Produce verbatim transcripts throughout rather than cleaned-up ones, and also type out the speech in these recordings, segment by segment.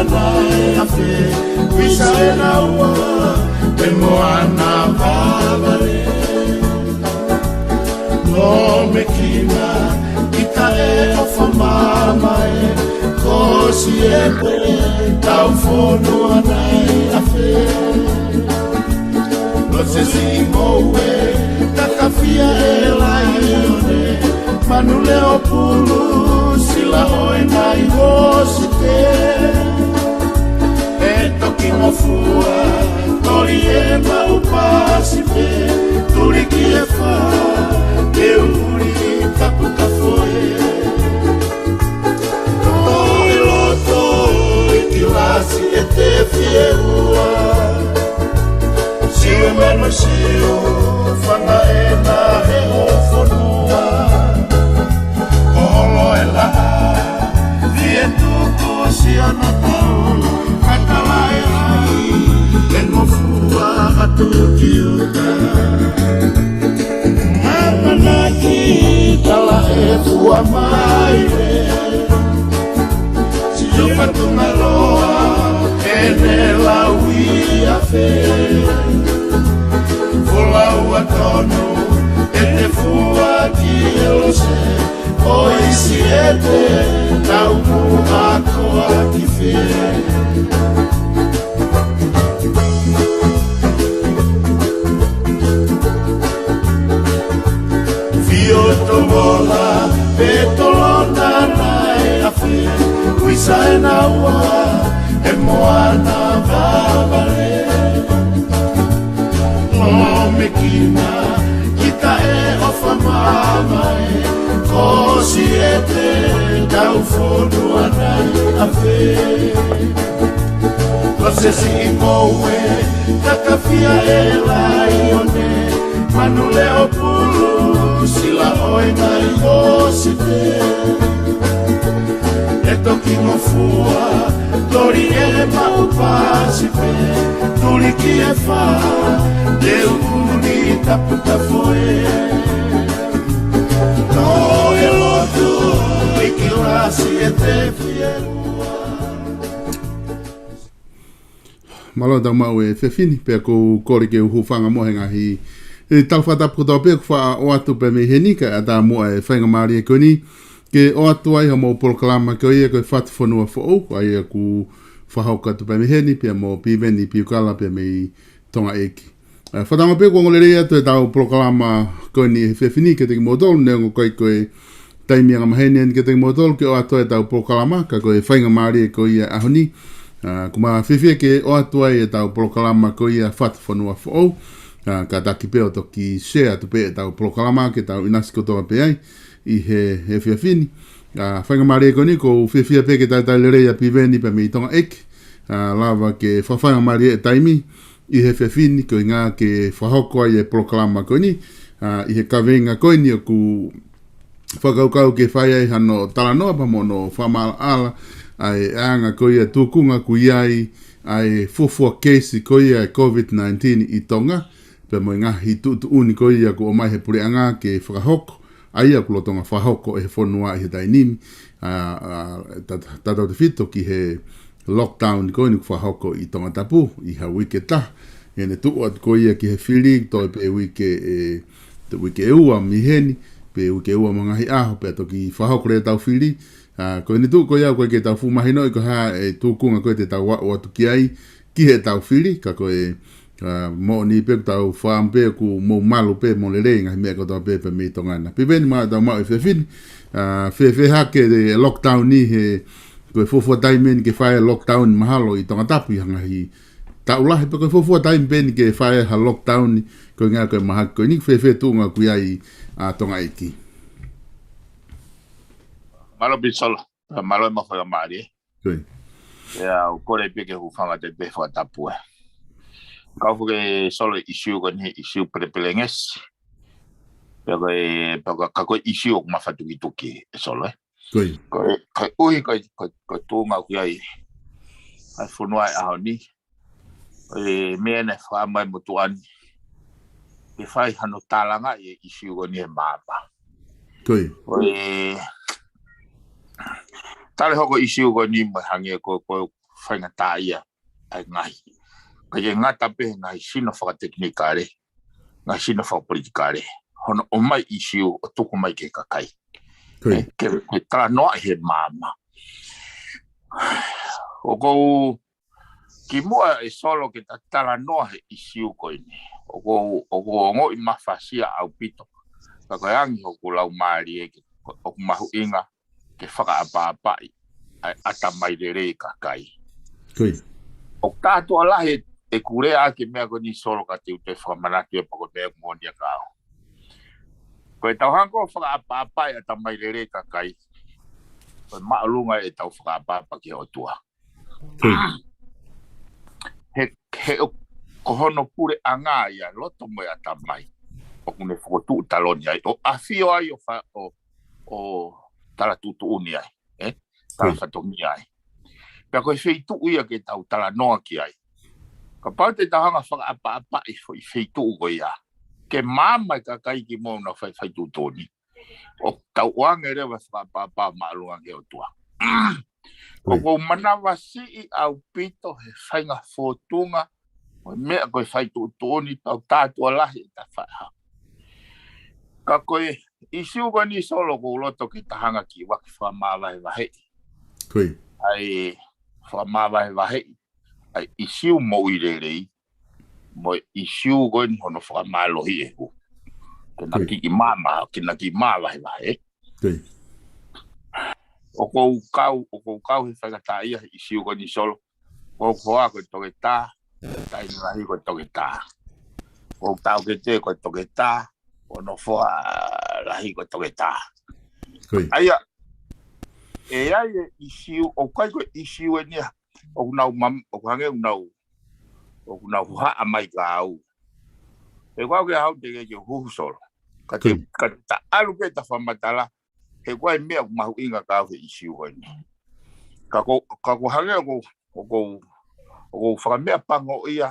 Naʻe afe, ʻuisa ʻe naua, ʻe moana vavale. Lōmekina, kita ʻe ʻofa mamae, ko Siete, tau fonua naʻe afe. Losesi ʻi Moʻue, takafia ʻe laione, Manu Leopulu, sila ʻo e nai Hosite. ʻE toki ngofua, toli e maʻu Pasipe, tuli ki e fā, ke uli taputapu ē. Tō e loto ʻi Kilasi ʻe te fie ua. Siu e mano Siu, fanga ʻena he ʻo fonua. Ko holo e laʻā, fie tuku siana taula, ka tala e ai, ʻe ngofua atu ki uta. Amanaki tala e fua mai ē. Siu Fatunga Loa, ʻene lau ʻi afe. Folaua tonu, ʻene fua ki e lose. ʻOi Siete, tau muʻa koa ki fē? Fio Tomola, pe Tolona naʻe afe, ʻuisa ʻe naua, ʻe moana vavale. Lōmekina, kita ʻe ʻofa mamae, ko Siete, tau fonua naʻe afe. Losesi ʻi Moʻue, takafia ʻe laione, Manu Leopulu, sila ʻo e nai Hosite. ʻE toki ngofua, toli e maʻu Pasipe, tuli ki e fā, ke uli taputapu ē. Tō e loto ʻi Kilasi ʻe te fie ua. Mālō e tau maʻu e efiafi ni, pea ʻoku ou kole ke u hūfanga mo e ngaahi, ē, tala fakatapu kotoa pē ʻoku faʻa ʻoatu pē mei heni, kae ʻatā muʻa e faingamālie ko eni ke ʻoatu ai ha mau polokalama ko ia ko e Fatu Fonua Foʻou, ʻa ia ʻoku fakahoko atu pē mei heni, pea mo Piveni Piukala pea mei Tonga ʻEiki. Ē, fakatauange pē kuo ongo lelei atu e tau polokalama ko eni he efiafi ni kiate kimoutolu, neongo ʻoku ʻikai ko e taimi angamaheni eni kiate kimoutolu ke ʻoatu e tau polokalama, ka ko e faingamālie ko ia e ʻaho ni, ā, ʻoku ma fiefia ke ʻoatu ai e tau polokalama ko ia Fatu Fonua Foʻou, ā, kātaki pē ʻo toki share atu pē e tau polokalama ke tau ʻinasi kotoa pē ai ʻi he, he efiafi ni. Ā, faingamālie ko eni ʻoku ou fiefia pē ke talitali lelei ʻa Piveni pea mei Tonga ʻEiki, ā, lava ke fakafaingamālie e taimi ʻi he efiafi ni, ko e ʻuhinga ke fakahoko ai e polokalama ko eni, ā, ʻi he kaveinga ko eni ʻoku fakakaukau ke fai ai hano talanoa pea mo hono fakamaʻalaʻala ʻa e anga ko ia tūkunga ʻoku ʻi ai ʻa e fuofua keisi ko ia e COVID nineteen ʻi Tonga, pea mo e ngaahi tuʻutuʻuni ko ia ʻoku ʻomai he puleʻanga ke fakahoko, ʻa ia ʻoku lolotonga fakahoko ʻe he fonua ʻi he taimi ni, ā, ā, ta-, tautautefito ki he lockdown ko eni ʻoku fakahoko ʻi Tongatapu ʻi ha uike ʻe taha. ʻI heʻene tuʻu atu ko ia ki he fili, toe pē uike ʻe, toe uike ʻe ua mei heni, pe uike ʻe ua mo e ngaahi ʻaho, pea toki fakahoko leva e tau fili. Ā, ko ʻene tuʻu ko ia ʻoku ʻikai ke tau fuʻu mahinoʻi ko e hā e tūkunga ko ē te tau aʻu atu ki ai, ki he tau fili, ka ko e, ā, moʻoni pē ʻoku tau fakaʻamu pē ʻoku mou malu pē mo lelei ngaahi meʻa kotoa pē pea mei Tonga na. Piveni, ma tau maʻu e efiafi ni, ā, fēfē hake e lockdown ni he, ko e fuofua taimi eni ke fai e lockdown mahalo ʻi Tongatapu ʻi ha ngaahi taʻu lahi, pe ko e fuofua taimi pē eni ke fai ha lockdown, ko e ʻuhinga ko e mahaki ko eni, fēfē tuʻunga ʻoku ʻi ai ʻa Tonga ʻEiki? Mālō Pisolo, mālō e mau faingamālie. Ko ia. ʻIa, ʻoku ou kole pē ke hūfanga atu pē he fakatapu ē. Kau foki Solo e ʻisiū ko eni, ʻisiū pelepelengesi. Pea ko e, pea ko e, ka ko e ʻisiū ʻoku mafatukituki ē Solo ē. Ko ia. Ko e, koeʻuhi ko e, ko e, ko e tuʻunga ʻoku ʻi ai ʻa e fonua he ʻaho ni, ʻa e meʻa naʻe fai mai mo tuʻa ni ke fai hano tālangaʻi e ʻisiū ko eni he maama. Ko ia. Ko e, tala hoko ʻisiū ko eni mo e hangē ko, ko faingataʻaʻia ʻa e ngaahi. ʻIkai ke ngata pē he ngaahi sino fakatekinikale, ngaahi sino fakapolitikale. Hono ʻomai ʻīsiu ʻo tuku mai ki he kakai. Ko ia. Ke, ke talanoa he maama. ʻOku ou kimuʻa ʻe Solo ke ta talanoa he ʻīsiu ko eni. ʻOku ou, ʻoku ou ongoʻi mafasia ʻaupito. Ka ko e angi hoku laumālie ke, ʻoku mahuʻinga ke fakaʻapaʻapaʻi ʻa e ʻatamai lelei kakai. Ko ia. ʻOku tātuʻa lahi ʻeku lea ʻaki e meʻa ko eni Solo ka te u toe fakamanatu ia pea ko e meʻa moʻoni ia ka au. Ko e tau hanga ʻo fakaʻapaʻapaʻi ʻatamai lelei kakai. Ko e māʻolunga ʻetau fakaʻapaʻapa ki he ʻOtua. Ko ia. He, he ʻo, ko hono puleʻanga ia loto mo e ʻatamai. ʻOku ne fokotuʻu taloni ai. ʻO ʻafio ai ʻo fa-, ʻo, ʻo tala tuʻutuʻuni ai. ʻE? Ko ia. Tala fatongia ai. Pea ko e feituʻu ia ke tau talanoa ki ai. Kapau te tau hanga fakaʻapaʻapaʻi foʻi feituʻu ko ia. Ke maama e kakai kimuʻa ʻo nau fai, fai tuʻutuʻuni. ʻO tau ʻoange leva fakaʻapaʻapa māʻolunga ki he ʻOtua. Ko ia. ʻOku ou manavasiʻi ʻaupito he faʻahinga fōtunga, ʻo e meʻa ko e fai tuʻutuʻuni tau tātuʻa lahi ʻe ta faʻaha. Ka ko e ʻīsiu ko eni Solo ʻoku ou loto ke ta hanga ki ʻuaki fakamāvahevaheʻi. Ko ia. ʻA e fakamāvahevaheʻi ʻa e ʻīsiu moʻui lelei, mo e ʻīsiu ko eni hono fakamālohi e hū. Ke na Ko ia. kiʻi māma, ke na kiʻi māvahevahe. Ko ia. ʻOku ou kau, ʻoku ou kau he faingataʻaʻia he ʻīsiu ko eni Solo. ʻOku ou hoa ko e toketā, taʻahine lahi ko e toketā. ʻOku ou taʻokete ko e toketā, ʻo nofoʻa lahi ko e toketā. Ko ia. ʻA ia, ʻe ʻi ai e ʻīsiu, ʻoku ʻikai ko e ʻīsiu eni ia, ʻoku nau mam-, ʻoku hangē ʻoku nau, ʻoku nau haʻa mai ka au. He ko au ke hau te ke ke huhu Solo. Ka te, Ko ia. ka ta ʻalu pē ta fakamatala, he ko e meʻa ʻoku mahuʻinga ka au he ʻīsiu ko eni. Ka ko, ka ko hangē ʻoku, ʻoku, ʻoku fakameʻapangoʻia,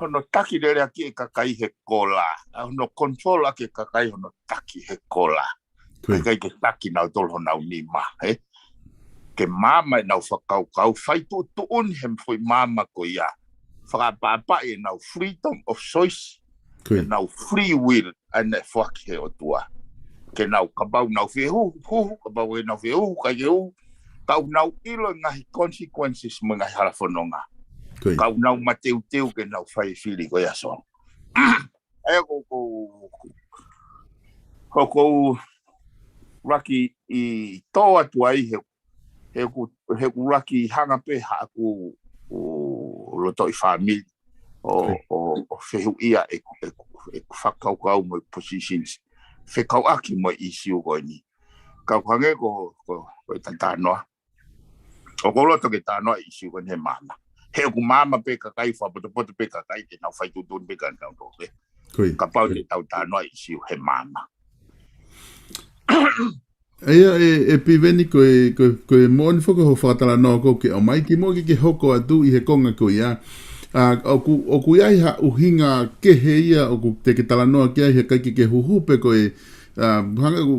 hono taki lelei ʻaki e kakai he kola. ʻA hono control ʻaki e kakai hono taki he kola. Ko ia. ʻIkai ke taki nautolu honau nima, ē? Ke maama ʻenau fakakaukau, fai tuʻutuʻuni he foʻi maama ko ia. Fakaʻapaʻapaʻi ʻenau freedom of choice, Ko ia. ʻenau free will, ʻa ena ʻe foaki he ʻOtua. Ke nau kapau nau fie huhu, huhu, kapau ʻe nau fie huhu, ʻikai ke huhu. Ka ʻoku nau ʻilo e ngaahi consequences mo e ngaahi halafononga. Ko ia. Ka ʻoku nau mateuteu ke nau fai fili ko ia Solo. ʻA ia ko, ko, ko, ko ʻuluaki ʻi tō atu ai he, he ʻoku, he ʻuluaki hanga pē haʻaku ʻo lotoʻi fāmili ʻo, Ko ia. ʻo, ʻo fehuʻia ʻeku, ʻeku, ʻeku fakakaukau mo e positions. Fekauʻaki mo e ʻīsiu ko eni. Ka ʻoku hangē ko, ko, ko e ta talanoa. ʻOku ou loto ke talanoa ʻīsiu ko eni he maama. He ʻoku maama pē kakai, fakapotopoto pē kakai, ke nau fai tuʻutuʻuni pē ka nau tō pē. Ko ia. Kapau te tau talanoa ʻīsiu he maama. ʻA ia, ʻe, ʻe Piveni ko e, ko e, ko e moʻoni foki hoʻo fakatalanoa ko ē ke ʻomai kimuʻa ke ke hoko atu ʻi he konga ko ia. ʻA, ʻoku, ʻoku ʻi ai ha ʻuhinga kehe ia, ʻoku te ke talanoa ki ai he ʻikai ke ke huhu pe ko e, ʻa, hangē ʻoku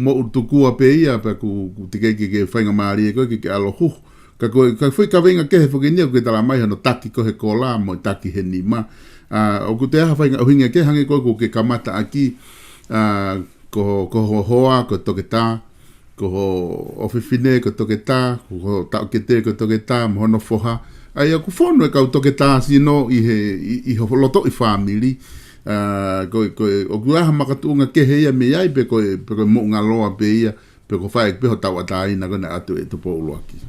moʻutukua pē ia, pea ʻoku, ʻoku teʻeki ke, ke faingamālie ko ē ke, ke ʻalu ʻo huhu. Ka ko e, ka foʻi kaveinga kehe foki eni ia, ʻoku ke talamai hono taki ko ē he kola, mo e taki he nima. ʻA, ʻoku toe ʻi ai ha faʻahinga ʻuhinga kehe hangē ko ē ʻoku ke kamata ʻaki, ʻa, ko, ko hoʻo hoa, ko e toketā, ko hoʻo ʻofefine, ko e toketā, ko hoʻo taʻokete, ko e toketā, mo hono foha. ʻA ia ʻoku fonu e kau toketā sino ʻi he, ʻi, ʻi hoʻo lotoʻi fāmili. ʻA, ko, ko, ʻoku ʻi ai ha makatuʻunga kehe ia mei ai pe ko e, pe ko e moʻungaloa pē ia, pe ko e fai pē hoʻo tauʻatāina ko ena atu e Tupou ʻUluaki.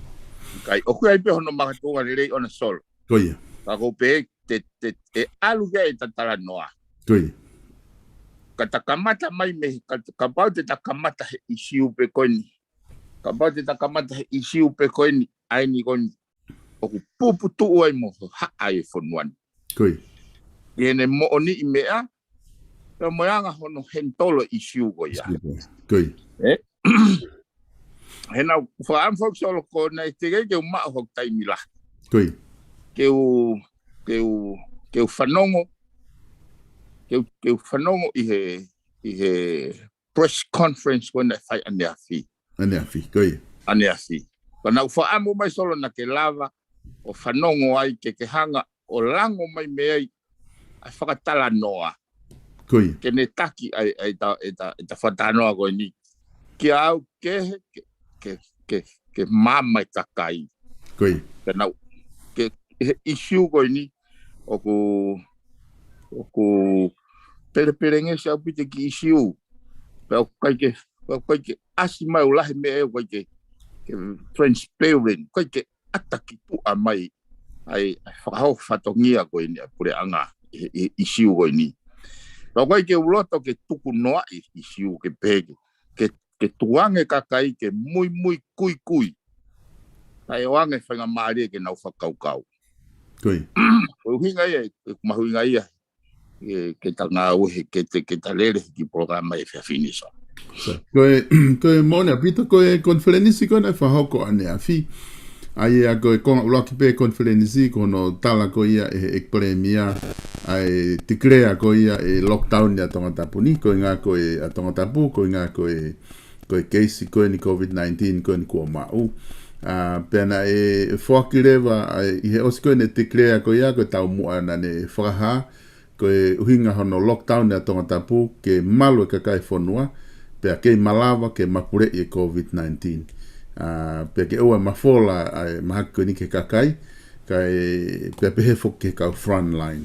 ʻIkai, ʻoku ʻi ai pē hono makatuʻunga lelei ʻona Solo. Ko ia. Ka ʻoku ou pehē te, te, ʻe ʻalu ia ʻeta talanoa. Ko ia. Ka ta kamata mai mei, ka, kapau te ta kamata he ʻīsiu pē ko eni. Kapau te ta kamata he ʻīsiu pē ko eni, ʻa eni ko eni. ʻOku puputuʻu ai mo haʻa e fonua ni. Ko ia. ʻI heʻene moʻoniʻi meʻa, pea mo e anga hono handle ʻīsiu ko ia. Ko ia. ʻE? He naʻa ku fakaʻamu foki Solo ko ena ʻe teʻeki ke u maʻu hoku taimi lahi. Ko ia. Ke u, ke u, ke u fanongo, ke u, ke u fanongo ʻi he, ʻi he press conference ko ena ʻe fai ʻaneafi. ʻAneafi, ko ia. ʻAneafi. Ka naʻa ku fakaʻamu mai Solo naʻa ke lava ʻo fanongo ai ke ke hanga ʻo lango mai mei ai ʻa e fakatalanoa. Ko ia. Ke ne taki ai, ai ta, ai ta, ai ta fakatalanoa ko eni. Kia au ke, ke, ke, ke, ke mama e kakai. Ko ia. Ke nau, ke, he issue ko eni, ʻoku, ʻoku pelepelengesi ʻaupito e kiʻi issue. Pea ʻoku ʻikai ke, pea ʻoku ʻikai ke ʻasi mai ʻo lahi meʻa ʻoku ʻikai ke, ke transparent, ʻoku ʻikai ke ʻata ki tuʻa mai ʻa e, ʻa e fakahoko fatongia ko eni ʻa e puleʻanga ʻi, ʻi, ʻi ʻisiū ko eni. Pea ʻoku ʻikai ke u loto ke tuku noaʻi ʻisiū ke pehē ke, ke, ke tukuange kakai ke muimui kuikui. Kae ʻoange faingamālie ke nau fakakaukau. Ko ia. Ko e ʻuhinga ia, ʻeku mahuʻinga ia, ē, ke ta ngāue he, ke te, ke ta lele he kiʻi polokalama he efiafi ni, Solo. Ko e, ko e moʻoni ʻaupito, ko e konifelenisi ko ē naʻe fakahoko ʻaneafi. ʻA ia ko e konga ʻuluaki pē konifelenisi, ko hono tala ko ia ʻe he ʻEiki Palēmia, ʻa e declare ko ia e lockdown ʻa Tongatapu ni, ko e ʻuhinga ko ē ʻa Tongatapu, ko e ʻuhinga ko e, ko e keisi ko eni COVID nineteen ko eni kuo maʻu. ʻA, pea naʻe foaki leva, ʻa e, ʻi he ʻosi ko ē naʻe declare ko ia, ko e taumuʻa naʻa ne fakahā, ko e ʻuhinga hono lockdown ʻa Tongatapu ke malu e kakai e fonua, pea kei malava ke mapuleʻi e COVID nineteen. ʻA, pea ke ʻoua ʻe mafola ʻa e mahaki ko eni ki he kakai, kae, pea pehē foki ki he kau front line.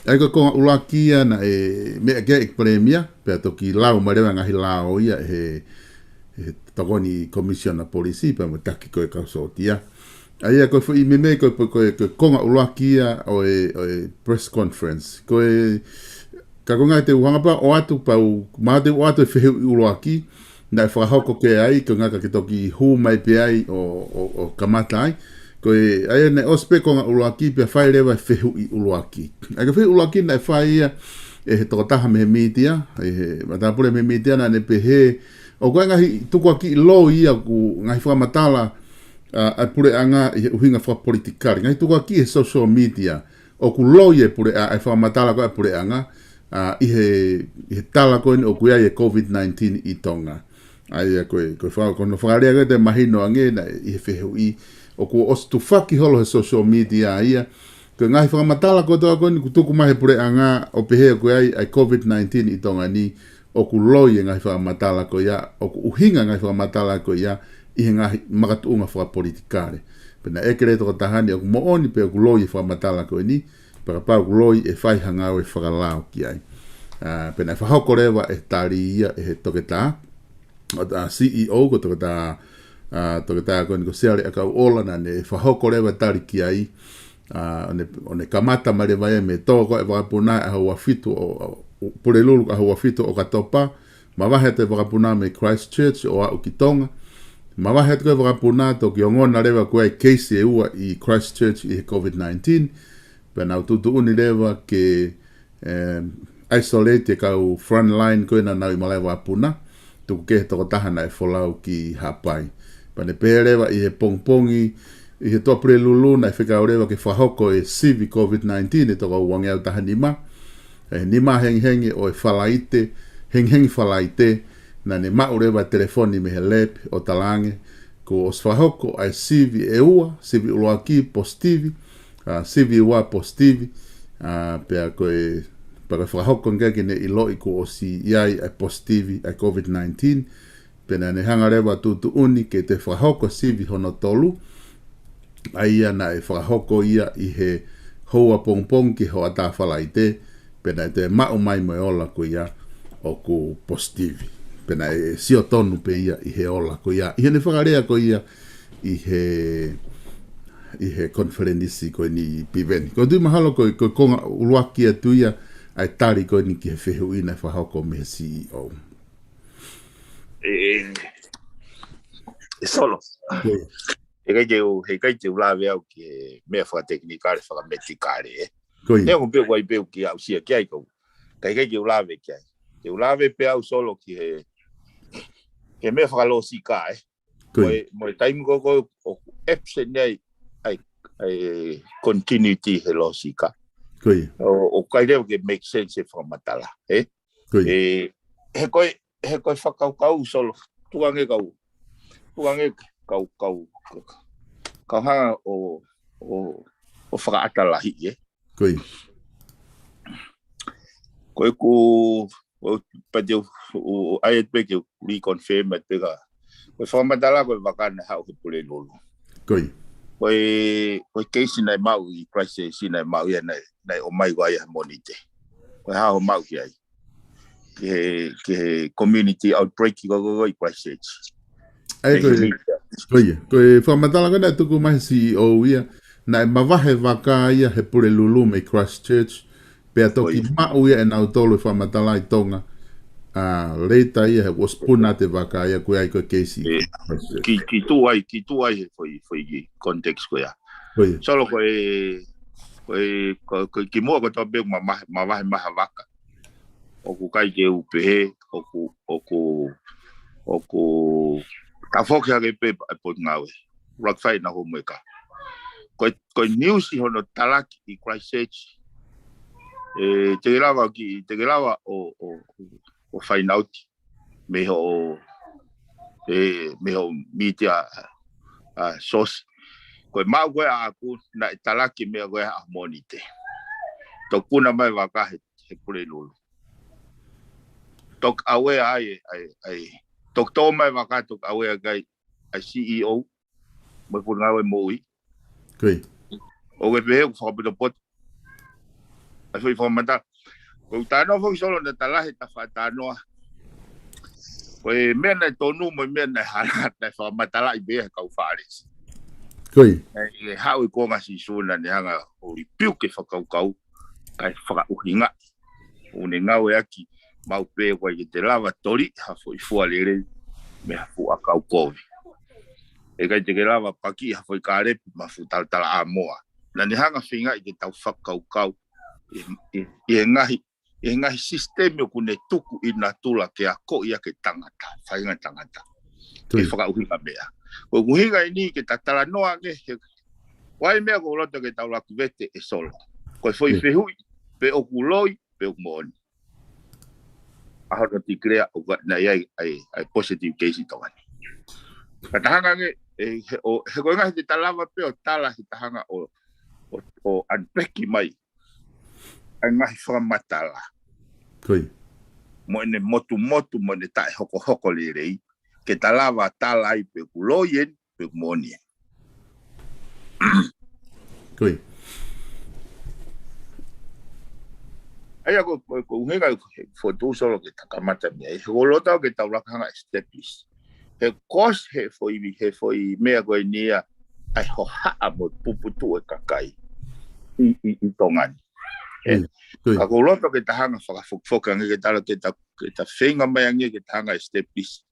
ʻA ia ko e konga ʻuluaki ia naʻe meʻa ki ai e ʻEiki Palēmia, pea toki lau mai leva e ngaahi lao ia ʻe he, he tokoni Komisiona Polisi, pea mo e taki ko ē kau sōtia. ʻA ia ko e foʻi meimei ko e, ko e, ko e konga ʻuluaki ia ʻo e, ʻo e press conference. Ko e, ka ko e ʻuhinga te u hanga pē ʻo ʻoatu pau, mahalo te u ʻoatu e fehuʻi ʻuluaki, naʻe fakahoko ki ai, ko e ʻuhinga ke toki hū mai pē ai ʻo, ʻo, ʻo kamata ai. Ko e, ʻa ia naʻe ʻosi pē konga ʻuluaki, pea fai leva e fehuʻi ʻuluaki. ʻA ia ko e fehuʻi ʻuluaki naʻe fai ia ʻe he tokotaha mei he mītia, ʻe he matāpule mei he mītia naʻa ne pehē, ʻoku ʻi ai e ngaahi tukuakiʻi loi ia ʻoku ngaahi fakamatala, ʻa, ʻa e puleʻanga ʻi he ʻuhinga fakapolitikale. Ngaahi tukuakiʻi he social media, ʻoku loi e puleʻa-, e fakamatala ko ē ʻa e puleʻanga, ʻa, ʻi he, ʻi he tala ko eni ʻoku ʻi ai e COVID nineteen ʻi Tonga. ʻA ia ko e, ko e fa-, ko hono fakalea ko ē te mahino ange naʻe ʻi he fehuʻi, ʻoku ʻosi tufaki holo he social media ia, ko e ngaahi fakamatala kotoa ko eni kuo tuku mai he puleʻanga ʻo pehē ʻoku ʻi ai ʻa e COVID nineteen ʻi Tonga ni, ʻoku loi e ngaahi fakamatala ko ia, ʻoku ʻuhinga e ngaahi fakamatala ko ia ʻi he ngaahi makatuʻunga fakapolitikale. Pea naʻe ʻeke leva e tokotaha ni ʻoku moʻoni pe ʻoku loi e fakamatala ko eni, pea kapau ʻoku loi ʻe fai ha ngāue fakalao ki ai. ʻA, pea naʻe fakahoko leva e tali ia ʻe he toketā, ʻa, CEO, ko e toketā, ʻa, toketā ko eni ko Siale ʻAkauʻola naʻa ne fakahoko leva e tali ki ai, ʻa, ʻo ne, ʻo ne kamata mai leva ia mei he tō ko ē e vakapuna ʻaho ua fitu ʻo, ʻo, Pulelulu ʻaho ua fitu ʻo ʻOkatopa, mavahe atu e vakapuna mei Christchurch ʻo aʻu ki Tonga. Mavahe atu ko ē e vakapuna toki ongona leva ko ē e keisi ʻe ua ʻi Christchurch ʻi he COVID nineteen. Pea nau tuʻutuʻuni leva ke, em, isolate e kau front line ko ē naʻa nau ʻi malaʻe vakapuna, tuku kehe e tokotaha naʻe folau ki Haʻapai. Pea ne pehē leva ʻi he pongipongi, ʻi he Tuʻapulelulu naʻe fekau leva ke fakahoko e sivi COVID nineteen ʻe toko uangeau taha nima. ʻI he nima hengihengi ʻo e Falaite, hengihengi Falaite, naʻa ne maʻu leva e telefoni mei he lab ʻo talaange kuo ʻosi fakahoko ʻa e sivi ʻe ua, sivi ʻuluaki positivi, ʻa, sivi ua positivi, ʻa, pea ko e, pea ko e fakahoko ange ke ne ʻiloʻi kuo ʻosi ʻi ai ʻa e positivi ʻa e COVID nineteen, pea naʻa ne hanga leva ʻo tuʻutuʻuni ke toe fakahoko e sivi hono tolu, ʻa ia naʻe fakahoko ia ʻi he houa pongipongi ki he hoʻatā Falaite, pea naʻe toe maʻu mai mo e ola ko ia ʻoku positivi. Pea naʻe sio tonu pē ia ʻi he ola ko ia. ʻI heʻene fakalea ko ia ʻi he, ʻi he konifelenisi ko eni Piveni. Ko e tui mahalo ko e, ko e konga ʻuluaki atu ia ʻa e tali ko eni ki he fehuʻi naʻe fakahoko mei he CEO. ʻE, ʻe Solo. Ko ia. Heʻikai ke u, heʻikai ke u lave au ki he meʻa fakatekinikale, fakamedikale, ē. Ko ia. Neongo pē ʻoku ʻi ai pē ʻeku kiʻi aʻusia ki ai ʻoku, ka heʻikai ke u lave ki ai. Te u lave pē au Solo ki he, ki he meʻa fakalōsika, ē. Ko ia. Mo e, mo e taimi ko ē ʻoku absent ai, ʻa e, ʻa e continuity he lōsika. Ko ia. ʻO, ʻoku ʻikai leva ke make sense e fakamatala, ē? Ko ia. ʻE, he ko e, he ko e fakakaukau Solo, tukuange kau, tukuange kau, kau, kau hanga ʻo, ʻo, ʻo fakaʻata lahi, ē. Ko ia. Ko ʻeku, ko e pati ʻo, ʻo, ʻo, ʻai atu pē ke reconfirm atu pē ka. Ko e fakamatala ko e vaka naʻe haʻu he Pulelulu. Ko ia. Ko e, ko e keisi naʻe maʻu ʻi Christchurch naʻe maʻu ia naʻe, naʻe ʻomai ko ia he Mōnite. Ko e hā hoʻo maʻu ki ai. Ki he, ki he community outbreak ko, ko, ko ʻi Christchurch. ʻA ia ko e, ko ia, ko e fakamatala ko ē naʻe tuku mai he C E O ia, naʻe mavahe vaka ia he Pulelulu mei Christchurch, pea toki maʻu ia ʻe nautolu e fakamatala ʻi Tonga, ʻa, later ia he kuo ʻosi puna atu e vaka ia ko ia ʻi ko e keisi. Ki, ki tuʻu ai, ki tuʻu ai he foʻi, foʻi context ko ia. Ko ia. Solo ko e, ko e, ko, ko e kimuʻa ko e tō pē ma, ma, mavahe maha vaka. ʻOku ʻikai ke u pehē, ʻoku, ʻoku, ʻoku, ka foki hake pē ʻa e Potungāue. Rock Fight na homo eka. Ko e, ko e news ʻi hono talaki ʻi Christchurch. ʻE, te ke lava ki, te ke lava ʻo, ʻo, ʻo find out. Mei hoʻo, ʻe, mei hoʻo media, ʻa, source. Ko e maʻu ko ē ʻaʻaku naʻe talaki meʻa ko ē ʻa Mōnite. Toki puna mai vaka he, he Pulelulu. Toki ʻave ai, ai, ai. Toki tō mai vaka, toki ʻave ai, ai C E O. Mo e Potungāue Moʻui. Ko ia. ʻOku ke pehē ʻoku fakapotopoto. ʻA e foʻi fakamatala. Ko e talanoa foki Solo naʻa ta lahi ta fakatalanoa. Ko e meʻa naʻe tonu mo e meʻa naʻe hala naʻe fakamatalaʻi pē he kau Fālesi. Ko ia. ʻE, ʻe haʻu ʻi he konga sisū naʻa ne hanga ʻo rebuke e fakakaukau, kae fakaʻuhingaʻi. ʻO ne ngāueʻaki maʻu pē ʻoku ʻikai ke te lava toli ha foʻi fua lelei mei ha fuʻu ʻakau kovi. ʻE ʻikai te ke lava paki ha foʻi kālepi mei ha fuʻu talatalaʻāmoa. Naʻa ne hanga feingaʻi ke tau fakakaukau ʻi, ʻi, ʻi he ngaahi, ʻi he ngaahi sisitemi ʻoku ne tuku ʻi natula ke akoʻi ʻaki e tangata, faʻahinga tangata. Ko ia. Ke fakaʻuhinga meʻa. Ko e ʻuhinga eni ke ta talanoa ange he, ʻoku ʻi ai e meʻa ʻoku ou loto ke tau laku vete ʻe Solo. Ko e foʻi fehuʻi, pe ʻoku loi, pe ʻoku moʻoni. ʻA hono declare ʻoku ʻi ai, ʻa e, ʻa e positive case ʻi Tonga ni. Ka ta hanga ange, ʻe, he, ʻo, he ko e ngaahi te ta lava pē ʻo tala he ta hanga ʻo, ʻo, ʻo unpack mai ʻa e ngaahi fakamatala. Ko ia. Mo ʻene motumotu, mo ʻene taʻehokohoko lelei, ke ta lava tala ai pe ʻoku loi eni, pe ʻoku moʻoni eni. Ko ia. ʻA ia ko, ko, ko e ʻuhinga ʻoku ou fokotuʻu Solo ke ta kamata mei ai. He ʻoku ou loto ke tau laka hanga establish. He ko e, he foʻi, he foʻi meʻa ko eni ia, ʻa e hohaʻa mo e puputuʻu e kakai ʻi, ʻi, ʻi Tonga ni. ʻE, ko ia. Ka ʻoku ou loto ke ta hanga fakafokifoki ange ke ta, ke ta, ke ta feinga mai ange ke ta hanga establish.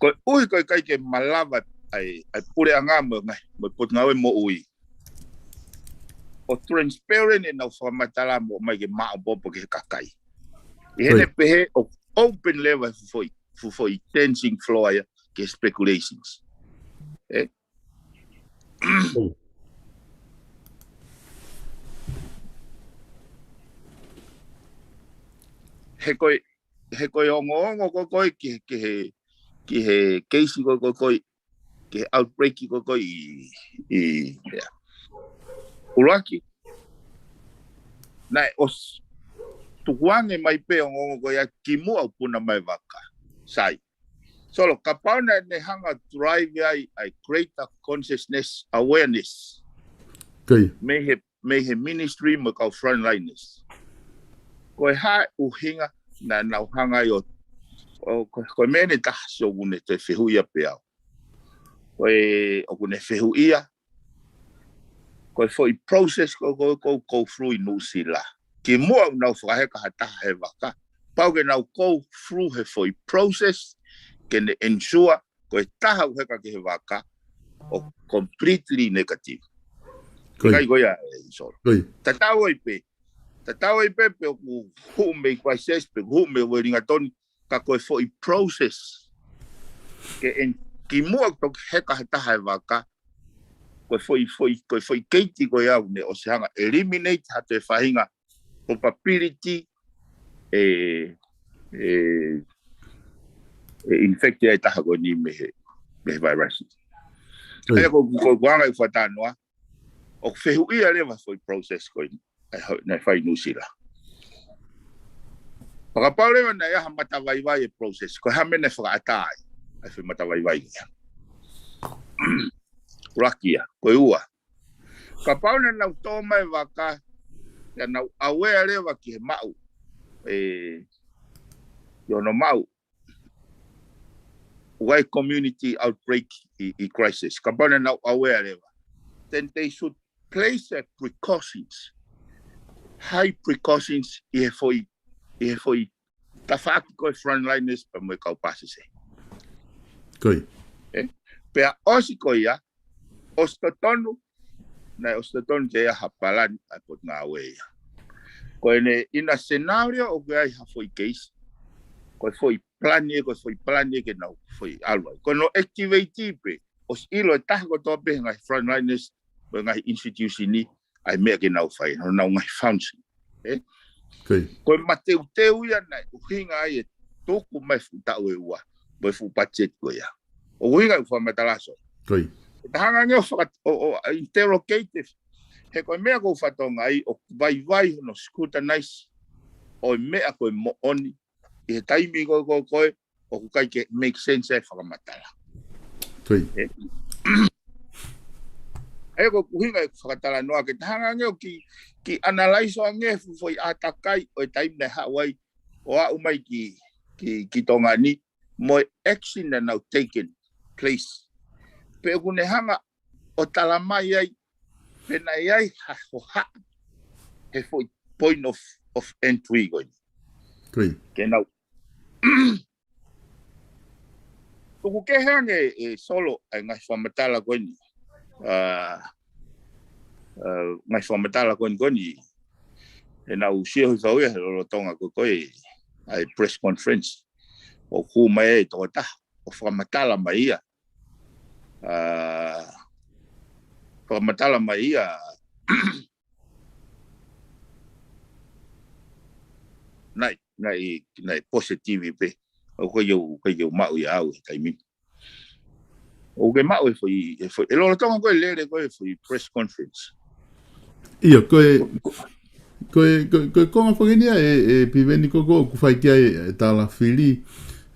Koeʻuhi ko e ʻikai ke malava ʻa e, ʻa e puleʻanga mo e ngaahi, mo e Potungāue Moʻui ʻo transparent ʻenau fakamatala mo ʻomai ke maopoopo ki he kakai. ʻI heʻene pehē ʻoku open leva e fuʻu foʻi, fuʻu foʻi dancing floor ia ki he speculations. ʻE? He ko e, he ko e ongoongo ko ē ko ē ki he, ki he, ki he keisi ko ē ko ē ko ē, ki he outbreak ko ē ko ē ʻi, ʻi, ʻia. ʻUluaki, naʻe ʻosi tukuange mai pē ongoongo ko ia kimuʻa ʻoku puna mai vaka. Sai. Solo, kapau naʻa ne hanga drive ai, ʻa e greater consciousness, awareness. Ko ia. Mei he, mei he ministry mo e kau frontliners. Ko e hā e ʻuhinga naʻa nau hanga ai ʻo, ʻo, ko, ko e meʻa ʻe taha Solo ʻoku ne toe fehuʻia pē au. Ko e, ʻoku ne fehuʻia, ko e foʻi process ko, ko, ko, go through ʻi Nuʻusila. Kimuʻa ʻoku nau fakaheka ha taha he vaka, pau ke nau go through he foʻi process, ke ne ensure, ko e taha ʻoku heka ki he vaka, ʻoku completely negative. Ko ia. ʻIkai ko ia ē Solo. Ko ia. Tatau ai pē. Tatau ai pē pe ʻoku hū mei Christchurch, pe ʻoku hū mei Wellington, ka ko e foʻi process. Ke en, kimuʻa ʻoku toki heka ha taha he vaka, ko e foʻi, foʻi, ko e foʻi keiti ko ia ʻoku ne ʻosi hanga eliminate ha toe faʻahinga probability ʻe, ʻe, ʻe infect ai e taha ko eni mei he, mei he virus. ʻA ia ko, ko, ko ʻeku anga ʻeku fakatalanoa, ʻoku fehuʻia leva foʻi process ko eni, ʻa ia naʻe fai ʻi Nuʻusila. Pea kapau leva naʻe ʻi ai ha matavaivai e process, ko e hā e meʻa naʻe fakaʻatā ai ʻa e foʻi matavaivai ia. ʻUluaki ia, ko e ua. Kapau naʻa nau tō mai vaka, naʻa nau aware leva ki he maʻu, ʻe, ʻi hono maʻu, ʻa e community outbreak ʻi, ʻi Christchurch. Kapau naʻa nau aware leva, then they should place a precautions, high precautions ʻi he foʻi, ʻi he foʻi tafaʻaki ko e frontliners pea mo e kau pāsese. Ko ia. Ē? Pea ʻosi ko ia, ʻosi totonu, naʻe ʻosi totonu ke ʻi ai ha palani ʻa e potungāue ia. Ko ʻene ʻi he scenario ʻoku ʻi ai ha foʻi case, ko e foʻi palani ē, ko e foʻi palani ē ke nau foʻi ʻalu ai. Ko hono activate pē, ʻosi ʻilo ʻe he taha kotoa pē he ngaahi frontliners, mo e ngaahi institution ni, ʻa e meʻa ke nau fai, honau ngaahi function. Ē? Ko ia. Ko e mateuteu ia naʻe ʻuhinga ai e tuku mai fuʻu taʻu ʻe ua, mo e fuʻu budget ko ia. ʻOku ʻuhinga ʻeku fakamatala, Solo. Ko ia. Ke ta hanga ange ʻo faka-, ʻo, ʻo interrogate, he ko e meʻa ʻoku ou fakatokangaʻi, ʻoku vaivai hono scrutinize ʻo e meʻa ko e moʻoni, ʻi he taimi ko, ko, ko ē, ʻoku ʻikai ke make sense e fakamatala. Ko ia. Ē? ʻA ia ko ʻeku ʻuhinga ʻeku fakatalanoa ke ta hanga ange ʻo ki, ki analyze ange fu-, foʻi ʻātakai ʻo e taimi naʻe haʻu ai ʻo aʻu mai ki, ki, ki Tonga ni, mo e action naʻa nau taken place. Pe ʻoku ne hanga ʻo tala mai ai, pe naʻe ʻi ai ha hohaʻa he foʻi point of, of entry ko eni. Ko ia. Ke nau. ʻOku kehe ange ē, Solo, ʻa e ngaahi fakamatala ko eni. ʻA, ʻa, ngaahi fakamatala ko eni, ko eni. ʻE nau sio hifo ia he lolotonga ko, ko ē, ʻa e press conference. ʻOku hū mai e tokotaha, ʻo fakamatala mai ia. ʻA, fakamatala mai ia. Naʻe, naʻe, naʻe positive pē. ʻOku ʻikai ke u, ʻikai ke u maʻu ia au he taimi ni. ʻOku ke maʻu e foʻi, e foʻi, e lolotonga ko e lele ko e foʻi press conference. ʻIo, ko e, ko e, ko e, ko e konga foki eni ia ē, ē Piveni, ko, ko ʻoku fai ki ai e tala fili.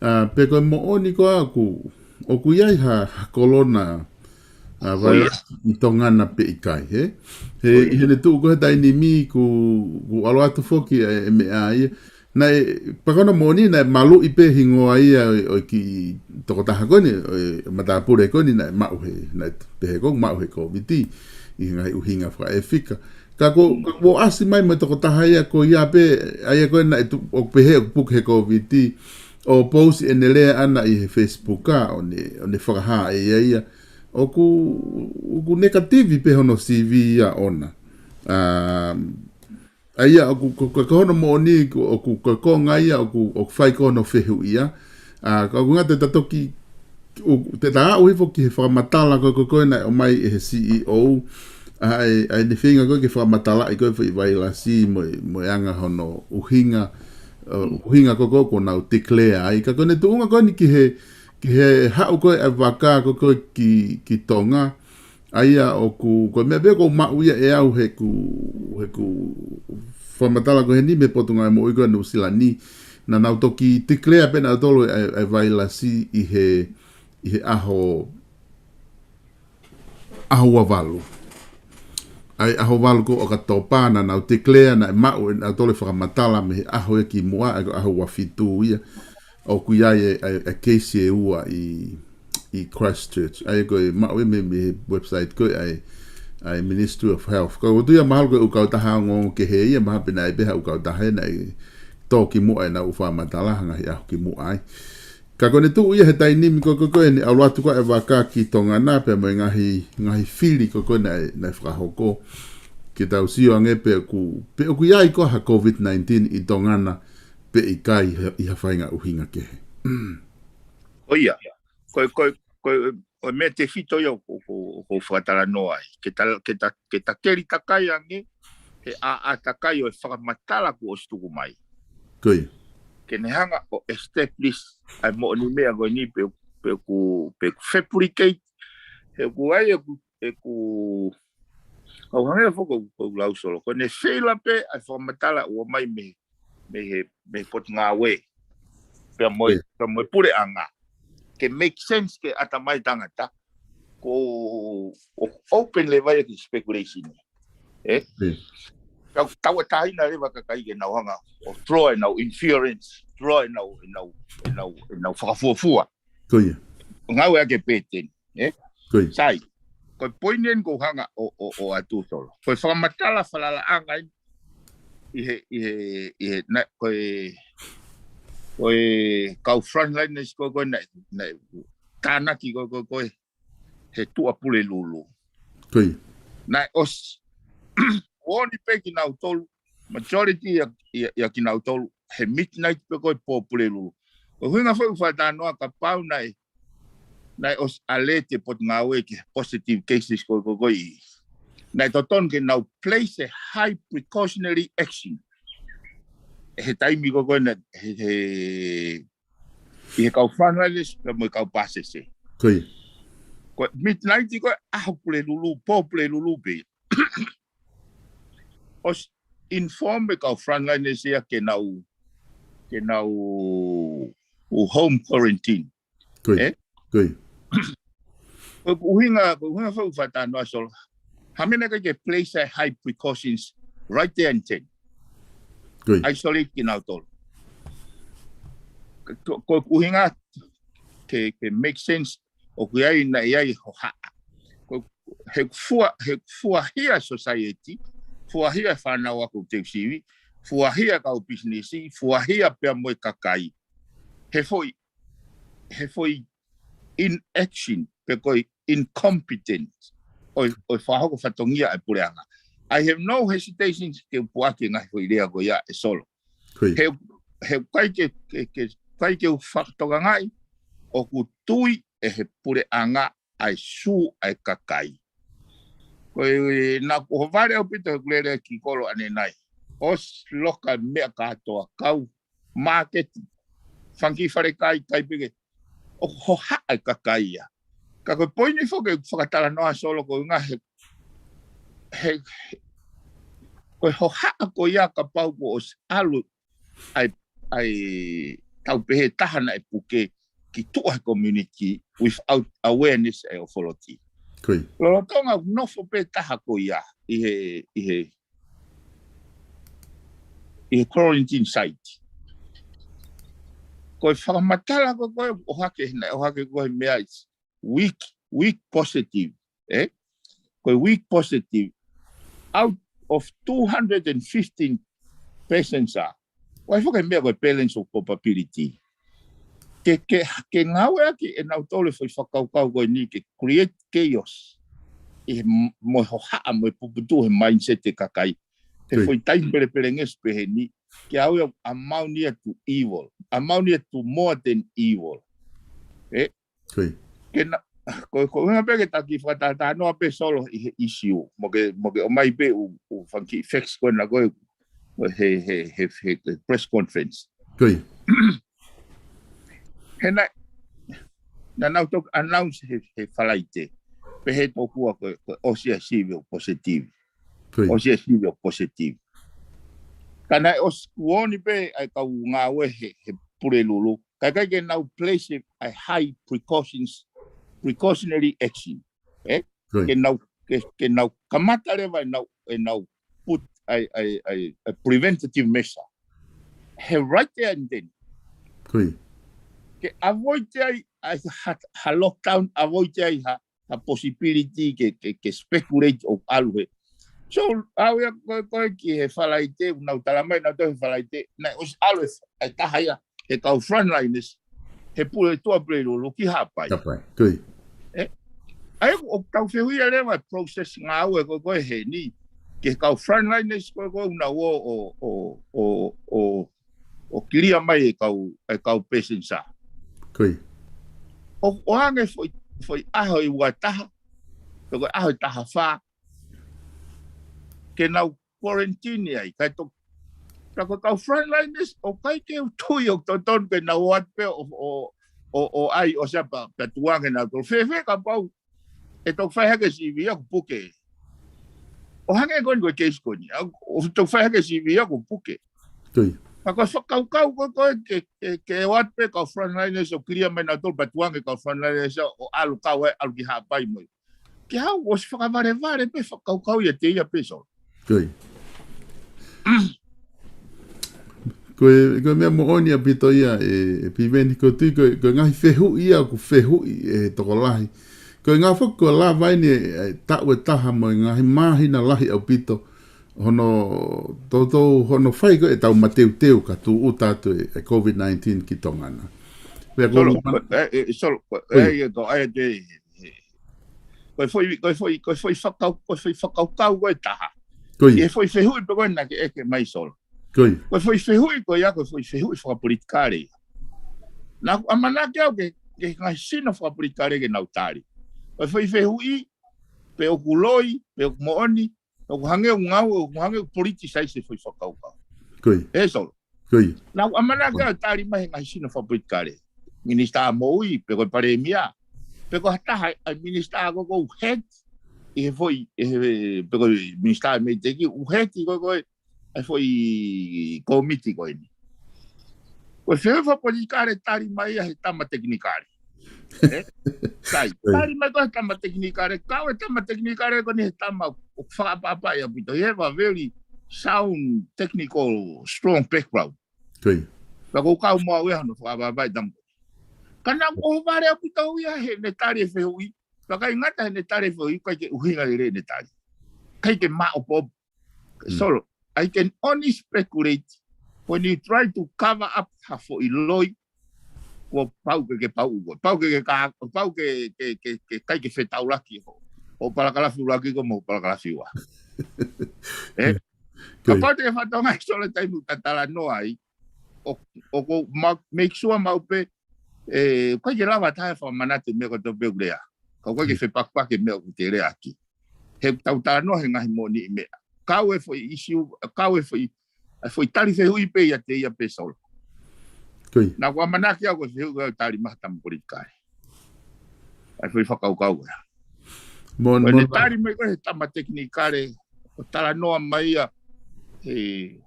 ʻA, pe ko e moʻoni ko ē ʻoku, ʻoku ʻi ai ha, ha kolona, ʻa, ko ia, virus ʻi Tonga na pe ʻikai, ē? He, ko ia, ʻi heʻene tuʻu ko ē he taimi ni ʻoku, ʻoku ʻalu atu foki e, e meʻa ia. Naʻe, pea ko hono moʻoni, naʻe maluʻi pē hingoa ia ʻo, ʻo e kiʻi tokotaha ko eni, ʻo e matāpule ko eni naʻe maʻu he, naʻe pehē ko ē maʻu he Kōviti, ʻi he ngaahi ʻuhinga fakaʻefika. Ka ko, ka kuo ʻasi mai mo e tokotaha ia ko ia pē, ʻa ia ko ē naʻe tu-, ʻoku pehē ʻoku puke he Kōviti, ʻo post ʻene lea ʻana ʻi he Facebook ʻa, ʻo ne, ʻo ne fakahā ʻe ia ia. ʻOku, ʻoku negative pē hono C V ia ʻona. Um, ʻA ia, ʻoku, ko, ko, ko hono moʻoni, ko, ʻoku, ko e konga ia, ʻoku, ʻoku fai ko hono fehuʻia. ʻA, ka ʻoku ngata te ta toki, ʻo, te ta aʻu hifo ki he fakamatala ko, ko, ko ē naʻe ʻomai ʻe he C E O. ʻA, ʻa e, ʻa ʻene feinga ko ē ke fakamatalaʻi ko ē foʻi vailasi mo e, mo e anga hono ʻuhinga, ʻa, ʻuhinga ko, ko, ko nau declare ai. Ka ko ʻene tuʻunga ko eni ki he, ki he haʻu ko ē ʻa e vaka ko, ko ē ki, ki Tonga. ʻA ia ʻoku, ko e meʻa pē ʻoku ou maʻu ia ʻe au heʻeku, heʻeku fakamatala ko eni mei he Potungāue Moʻui ko ē Nuʻusila ni, naʻa nau toki declare pē nautolu ʻa e, ʻa e vailasi ʻi he, ʻi he ʻaho, ʻaho ua valu. ʻA e ʻaho valu ko ē ʻo ʻOkatopa naʻa nau declare naʻe maʻu ʻe nautolu e fakamatala mei he ʻaho ia kimuʻa, ʻa ia ko e ʻaho ua fitu ia. ʻOku ʻi ai e, e, e keisi ʻe ua ʻi, ʻi Christchurch. ʻA ia ko e maʻu ia mei, mei he website ko ē ʻa e, ʻa e Ministry of Health. Ka ʻoku ou tui ia mahalo ko e ʻū kautaha ongoongo kehe ia, mahalo pē naʻe ʻi ai pē ha ʻū kautaha ia naʻe tō kimuʻa ʻenau fakamatala he ngaahi ʻaho kimuʻa ai. Ka ko ʻene tuʻu ia he taimi ni ko, ko, ko ʻene ʻalu atu ko ē e vaka ki Tonga na pea mo e ngaahi, ngaahi fili ko, ko ē naʻe, naʻe fakahoko. Ke tau sio ange pe ʻoku, pe ʻoku ʻi ai ko ē ha Covid nineteen ʻi Tonga na pe ʻikai he, ʻi ha faʻahinga ʻuhinga kehe. ʻO ia, ko e, ko e, ko e, ʻo e meʻa tefito ia ʻoku, ʻoku, ʻoku ou fakatalanoa ai. Ke ta, ke ta, ke ta keli takai ange, he ʻa, ʻātakai ʻo e fakamatala kuo ʻosi tuku mai. Ko ia. Ke ne hanga ʻo establish ʻa e moʻoni meʻa ko eni pe ʻoku pe ʻoku, pe ʻoku fabricate, he ʻoku ʻai ʻeku, ʻeku, kau hangē foki ko, ko ʻeku lau Solo. Ko ʻene feila pē ʻa e fakamatala ʻoku ʻomai mei, mei he, mei he potungāue. Pea mo e, pea mo e puleʻanga. Ke make sense ki he ʻatamai tangata. Ko, ʻoku open leva ia ki he speculation. ʻE? Tau, tau ʻatā ina leva kakai ke nau hanga ʻo draw ʻenau inference, draw ʻenau, ʻenau, ʻenau, ʻenau fakafuofua. Ko ia. Ngāue ake pē teni, ʻe? Ko ia. Sai, ko e poini eni ʻoku ou hanga ʻo, ʻo, ʻo ʻatu Solo. Ko e fakamatala falalaʻanga eni ʻi he, ʻi he, ʻi he, naʻe, ko e, ko e kau frontliners ko, ko, naʻe, naʻe tānaki ko, ko, ko, he tuʻa Pulelulu. Ko ia. Naʻe ʻosi, ʻoku ʻi ai pē kinautolu, majority ʻia, ʻia, ʻia kinautolu, he midnight pē ko e pō Pulelulu. Ko e ʻuhinga foʻi fakatalanoa kapau naʻe, naʻe ʻosi alert e potungāue ki he positive cases ko, ko, ko ē. Naʻe totonu ke nau place a high precautionary action. He taimi ko, ko ē naʻe, he, he, ʻi he kau frontliners, pea mo e kau pāsese. Ko ia. Ko e midnight ko e ʻaho Pulelulu, pō Pulelulu pē. ʻOsi inform e kau frontliners ia ke nau, ke nau ʻo home quarantine. Ko ia. ʻE? Ko ia. Ko e ʻuhinga, ko e ʻuhinga foʻi fakatalanoa Solo. Hā e meʻa naʻe ʻikai ke place a high precautions right there and then. Ko ia. Isolate kinautolu. Ko, ko e ʻuhinga ke, ke make sense ʻoku ʻi ai naʻe ʻi ai hohaʻa. Ko e, he fua, he fuahia society, fuahia fānau ako teu sivi, fuahia kau pisinisi, fuahia pea mo e kakai. He foʻi, he foʻi inaction, pe ko e incompetence, ʻo, ʻo fakahoko fatongia e puleʻanga. I have no hesitation ke u puʻaki ngaahi foʻi lea ko ia ʻe Solo. Ko ia. He, he ʻikai ke, ke, ke, ʻikai ke u fakatokangaʻi, ʻoku tui ʻe he puleʻanga ʻa e sū ʻa e kakai. Ko e, naʻa ku ʻohovale ʻaupito he kulele ki kolo ʻanenai. ʻOsi loka meʻa kātoa kau, market, fanga kiʻi falekai, kai pē ke, ʻoku hohaʻa e kakai ia. Ka ko e poini foki ʻeku fakatalanoa Solo ko e ʻuhinga he, he, he, ko e hohaʻa ko ia kapau kuo ʻosi ʻalu ʻa e, ʻa e tau pehē taha naʻe puke ki tuʻa he community without awareness ʻa e authority. Ko ia. Lolotonga ʻoku nofo pē taha ko ia ʻi he, ʻi he, ʻi he quarantine site. Ko e fakamatala ko, ko e ʻohake, naʻe ʻohake ko e meʻa is weak, weak positive, ʻe? Ko e weak positive, out of two hundred and fifteen persons are, ʻoku ʻi ai foki e meʻa ko e balance of probability. Ke, ke, ke ngāueʻaki ʻe nautolu e foʻi fakakaukau ko eni ke create chaos. ʻI he m-, mo e hohaʻa mo e puputuʻu he mindset e kakai. He foʻi taimi pelepelengesi peheni, ke ʻave ʻo amount ia to evil. Amount ia to more than evil. ʻE? Ko ia. Ke na, ko, ko e ʻuhinga pē ke taki fakatalanoa pē Solo ʻi he issue. Mo ke, mo ke ʻomai pē ʻū, ʻū fanga kiʻi facts ko ena ko e, he, he, he, he, he press conference. Ko ia. He naʻe, naʻa nau toki announce he, he Falaite. Pehē tokua ko, ko e ʻosi ʻa e sivi ʻoku positive. Ko ia. ʻOsi ʻa e sivi ʻoku positive. Ka naʻe ʻosi kuo ʻi ai pē ʻa e kau ngāue he, he Pulelulu. Ka ʻikai ke nau place a high precautions, precautionary action. ʻE? Ko ia. Ke nau, ke, ke nau kamata leva ʻenau, ʻenau put a, a, a, a preventative measure. He right there and then. Ko ia. Ke avoid ai, ai ha, ha lockdown, avoid ai ha, ha possibility ke, ke, ke speculate ʻo ʻalu he. So, ʻave ia ko, ko e ki he Falaite, nau tala mai, nau tau he Falaite, naʻe ʻosi ʻalu e, ʻa e taha ia, he kau frontliners, he pule tuʻa Pulelulu ki Haʻapai. Haʻapai, ko ia. ʻE? ʻA ia ʻoku tau fehuʻia leva e process ngāue ko, ko e heni, ki he kau frontliners ko, ko ʻenau ō, ʻo, ʻo, ʻo, ʻo, ʻo kilia mai e kau, e kau passenger. Ko ia. ʻO, ʻoange foʻi, foʻi ʻaho ʻe ua taha, pe ko e ʻaho ʻe taha fā, ke nau quarantine ai, kae to-, ka ko e kau frontliners, ʻoku ʻikai ke u tui ʻoku totonu ke nau ō atu pē ʻo, ʻo, ʻo, ʻo ʻai ʻo sia pa, pea tuange nautolu. Fēfē kapau ʻe toki fai hake sivi ia kuo puke. ʻO hangē ko eni ko e keisi ko eni. ʻA, ʻo toki fai hake sivi ia kuo puke. Ko ia. Ka ko e fakakaukau ko ē ko ē ke, ke, ke ʻoatu pē kau frontliners ʻo kilia mai nautolu pea tuange kau frontliners ʻo ʻalu kau ai ʻalu ki Haʻapai mo ia. Ke hau ʻosi fakavalevale pē fakakaukau ia te ia pē Solo. Ko ia. Ko e, ko e meʻa moʻoni ʻaupito ia ē, ʻe Piveni, ko e tui, ko e, ko e ngaahi fehuʻi ia ʻoku fehuʻi ʻe he tokolahi. Ko e ʻuhinga foki ko e lava eni ʻe, ʻe taʻu ʻe taha mo e ngaahi māhina lahi ʻaupito. Hono, toutou, hono fai ko ē ʻetau mateuteu ka tūʻuta atu e, e COVID nineteen ki Tonga na. Pea ko Solo, ma- ko, ē, ē, Solo, ko, Ko ia. ē, ē, ko, ē, te, ko e foʻi, ko e foʻi, ko e foʻi fakau, ko e foʻi fakakaukau ko ē taha. Ko ia. ʻI he foʻi fehuʻi pē ko ē naʻa ke ʻeke mai Solo. Ko ia. Ko e foʻi fehuʻi ko ia, ko e foʻi fehuʻi fakapolitikale ia. Naʻa ku ʻamanaki au ke, ke ngaahi sino fakapolitikale ke nau tali. Ko e foʻi fehuʻi, pe ʻoku loi, pe ʻoku moʻoni, ʻoku hangē ʻoku ngāue, ʻoku hangē ʻoku politicize e foʻi fakakaukau. Ko ia. Ē Solo. Ko ia. Naʻa ku ʻamanaki au tali mai he ngaahi sino fakapolitikale. Minisitā moʻui, pe ko e palēmia. Pe ko ha taha ʻa e minisitā ko ē ʻoku heki ʻi he foʻi, ʻi he, pe ko e minisitā mei teki, ʻoku heki ko ē, ko ē, ʻa e foʻi kōmiti ko eni. Ko e fehuʻi fakapolitikale tali mai ia he tama tekinikale. Ē? Sai, Sai. Tali mai ko ē he tama tekinikale, kau e tama tekinikale ko eni he tama ʻoku fakaʻapaʻapaʻi ʻaupito. He have a very sound technical, strong background. Ko ia. Pea ʻoku kau mo au ia hono fakaʻapaʻapaʻi tama. Ka naʻa ku ʻohovale ʻaupito ia heʻene tali e fehuʻi. Pea ʻikai ngata heʻene tali e fehuʻi, ʻikai ke ʻuhinga lelei ʻene tali. ʻIkai ke maʻopoʻopo. Mm. Solo, I can only speculate when you try to cover up ha foʻi loi, kuo pau ke, ke pau, kuo pau ke, ke ka, pau ke, ke, ke, ke ʻikai ke fetaulaki ho, hoʻo palakalafi ʻuluaki ko ē mo hoʻo palakalafi ua. Ē? Ko ia. Kapau te ke fakatokangaʻi Solo e taimi ʻoku ta talanoa ai, ʻo, ʻoku ou ma-, make sure maʻu pē, ē, ʻikai ke lava taha e fakamanatu e meʻa kotoa pē ʻoku lea. Ka ʻoku ʻikai ke Mm. fepakipaki e meʻa ʻoku te lea ʻaki. He ʻoku tau talanoa he ngaahi moʻoniʻi meʻa. Kau e foʻi issue, kau e foʻi, e foʻi tali fehuʻi pē ia te ia pē Solo. Ko ia. Naʻa ku ʻamanaki au ko e fehuʻi ko ē ʻoku tali mai he tama politikale. ʻA e foʻi fakakaukau ia. Mo, Ko ʻene mo, tali mai ko ē he tama tekinikale, ʻo talanoa mai ia he,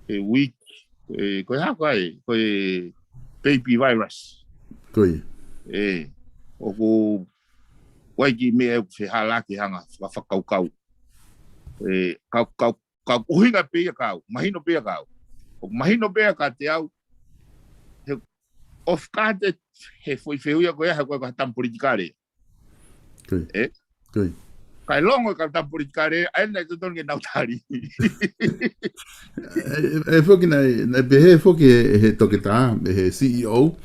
he week, ē, ko e hā ko ē, ko e baby virus. Ko ia. Ē, ʻoku ʻi ai e kiʻi meʻa ʻoku fehālaaki hanga faka-, fakakaukau. Ē, kau, kau, kau ʻuhinga pē ia kiate au, mahino pē ia kiate au. ʻOku mahino pē ia kiate au, he off guard he foʻi fehuʻi ia ko ia, he ko e ko ha tama politikale. Ko ia. Ē? Ko ia. Kae longo e kau tama politikale, ʻa ē naʻe totonu ke nau tali. ʻE, ʻe foki naʻe, naʻe pehē foki he, he toketā, he C E O.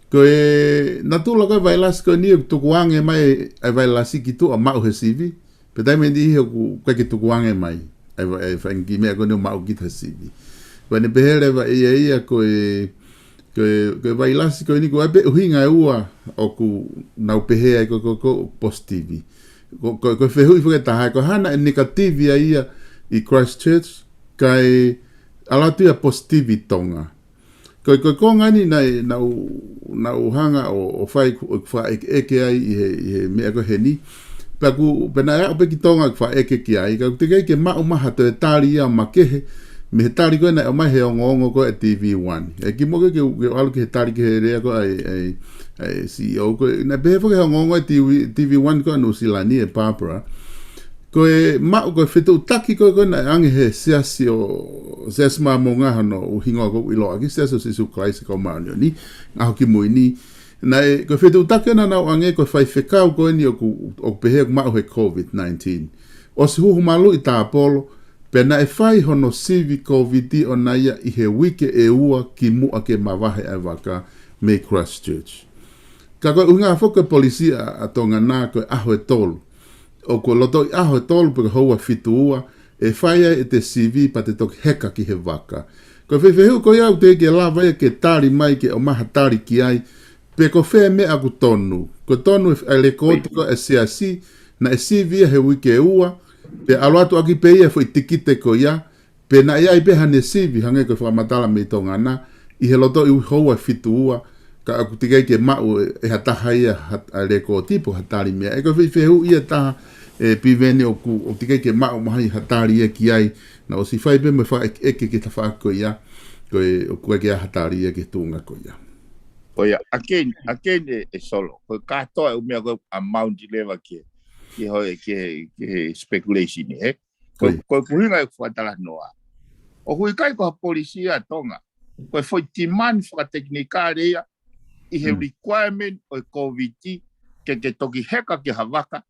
Ko e natula ko ē vailasi ko eni ʻoku tukuange mai ʻa e vailasi ki tuʻa maʻu he sivi. Pea taimi ʻe niʻihi ʻoku ʻikai ke tukuange mai. ʻA e va-, ʻa e faʻahinga kiʻi meʻa ko eni ʻoku maʻu kita he sivi. Pea ne pehē leva ʻe ia ia ko e, ko e, ko e vailasi ko eni ko e pē ʻuhinga ʻe ua ʻoku nau pehē ai ko, ko, ko positive. Ko, ko, ko e fehuʻi foki ʻe taha, ko e hā naʻe negative ai ia ʻi Christchurch, kae ʻalu atu ia positive ʻi Tonga. Ko e, ko e konga eni naʻe, naʻa ku, naʻa ku hanga ʻo, ʻo fai ku, ʻo fakaʻekeʻeke ai ʻi he, ʻi he meʻa ko eni. Pea ku, pea naʻe aʻu pē ki Tonga ʻo fakaʻeke ki ai. Ka ʻoku teʻeki ai ke maʻu mai ha toe tali ia makehe, mei he tali ko ē naʻe ʻomai he ongoongo ko ē ʻa e T V One. ʻE kimuʻa ke, ke, ke ʻalu ki he tali ki he lea ko ē ʻa e, ʻa e, ʻa e C E O ko ē, naʻe pehē foki he ongoongo ʻa e T V, T V One ko ē ʻa Nuʻu Sila ni ʻe Barbara. Ko e maʻu, ko e fetuʻutaki ko ē, ko ē naʻe ʻange he siasi ʻo, Siasi Māmonga hono ʻuhinga ʻoku ʻiloa ki he Siasi ʻo Sīsū Kalaisi ʻo e Kau Māʻoniʻoni, ʻaho kimui ni. Naʻe, ko e fetuʻutaki naʻa nau ʻange ko e faifekau ko eni ʻoku, ʻoku pehē ʻoku maʻu he COVID nineteen. ʻOsi huhu malu ʻi Tāpolo, pea naʻe fai hono sivi COVID ʻona ia ʻi he uike ʻe ua kimuʻa ke mavahe ʻa e vaka mei Christchurch. Ka ko e ʻuhinga foki e polisi ʻa, ʻa Tonga na ko e ʻaho ʻe tolu. ʻOku lotoʻi ʻaho ʻe tolu pe ko e houa fitu ua, ʻe fai ai ʻete sivi pea te toki heka ki he vaka. Ko e fehuʻi ko ia ʻoku teʻeki ke lava ia ke tali mai ke ʻomai ha tali ki ai, pe ko fē meʻa ʻoku tonu. Ko e tonu e, e lekooti ko ē ʻa e siasi, naʻe sivi ia he uike ʻe ua, pea ʻalu atu ʻaki pē ia e foʻi tikite ko ia, pe naʻe ʻi ai pē haʻane sivi, hangē ko e fakamatala mei Tonga na, ʻi he lotoʻi houa fitu ua, ka ʻoku teʻeki ai ke maʻu ʻe, ʻe ha taha ia ha, ha lēkooti pe ha tali meʻa. ʻE ko e fehuʻi ia ʻe taha, ʻe Piveni, ʻoku, ʻoku teʻeki ai ke maʻu mai ha tali ia ki ai, naʻa ʻosi fai pē mo e fakaʻekeʻeke ki he tafaʻaki ko ia, ko e ʻoku ʻikai ke ʻi ai ha tali ia ki he tuʻunga ko ia. Ko ia, again, again ʻe, ʻe Solo, ko e kātoa e ʻū meʻa ko e amount leva ki he, ki he, ki he, ki he speculation, ē? Ko, Ko ia. ko e ʻuhinga ʻeku fakatalanoa. ʻOku ʻikai ko ha policy ʻa Tonga. Ko e foʻi demand fakatekinikale ia ʻi he Mm. requirement ʻo e Covid ke, ke toki heka ki ha vaka,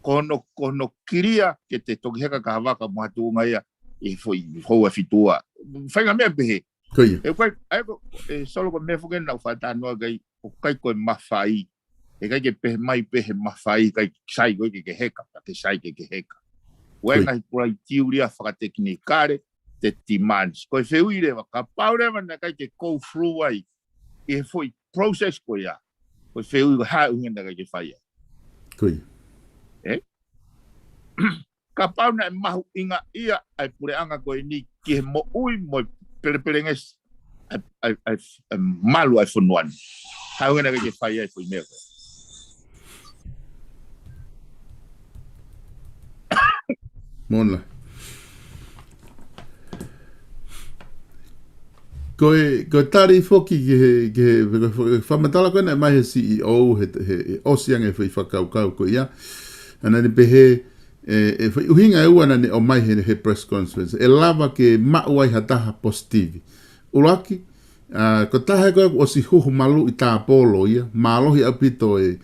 ko hono, ko hono clear ke te toki heka ki ha vaka mo ha tuʻunga ia ʻi he foʻi houa ʻe fitu ua. Faʻahinga meʻa pehē. Ko ia. ʻE ʻikai, ʻa ia ko, ʻe Solo, ko e meʻa foki naʻa ku fakatalanoa ki ai, ʻoku ʻikai ko e mafai. ʻE ʻikai ke pehē mai pē he mafai, ʻikai sai ko ē ke, ke heka, ka ke sai ke, ke heka. Ko ia. Ko e ngaahi criteria fakatekinikale, the demands. Ko e fehuʻi leva, kapau leva naʻe ʻikai ke go through ai ʻi he foʻi process ko ia, ko e fehuʻi ko e hā e ʻuhinga naʻe ʻikai ke fai ai. Ko ia. Ē? Kapau naʻe mahuʻingaʻia ʻa e puleʻanga ko eni ki he moʻui mo e pelepelengesi ʻa e, ʻa e, ʻa e, ʻa e malu ʻa e fonua ni, hā e ʻuhinga naʻe ʻikai ke fai ai e foʻi meʻa ko ē? Mona. Ko e, ko e tali foki ki he, ki he, ko e fakamatala ko ē naʻe ʻomai he C E O, he, he, he ʻosi ange e foʻi fakakaukau ko ia. ʻA ia naʻa ne pehē, ʻe, ʻe foʻi ʻuhinga ʻe ua naʻa ne ʻomai he, he press conference. ʻE lava ke maʻu ai ha taha positive. ʻUluaki, ʻa, ko e taha ko ē kuo ʻosi huhu maluʻi tāpolo ia, mālohi ʻaupito e,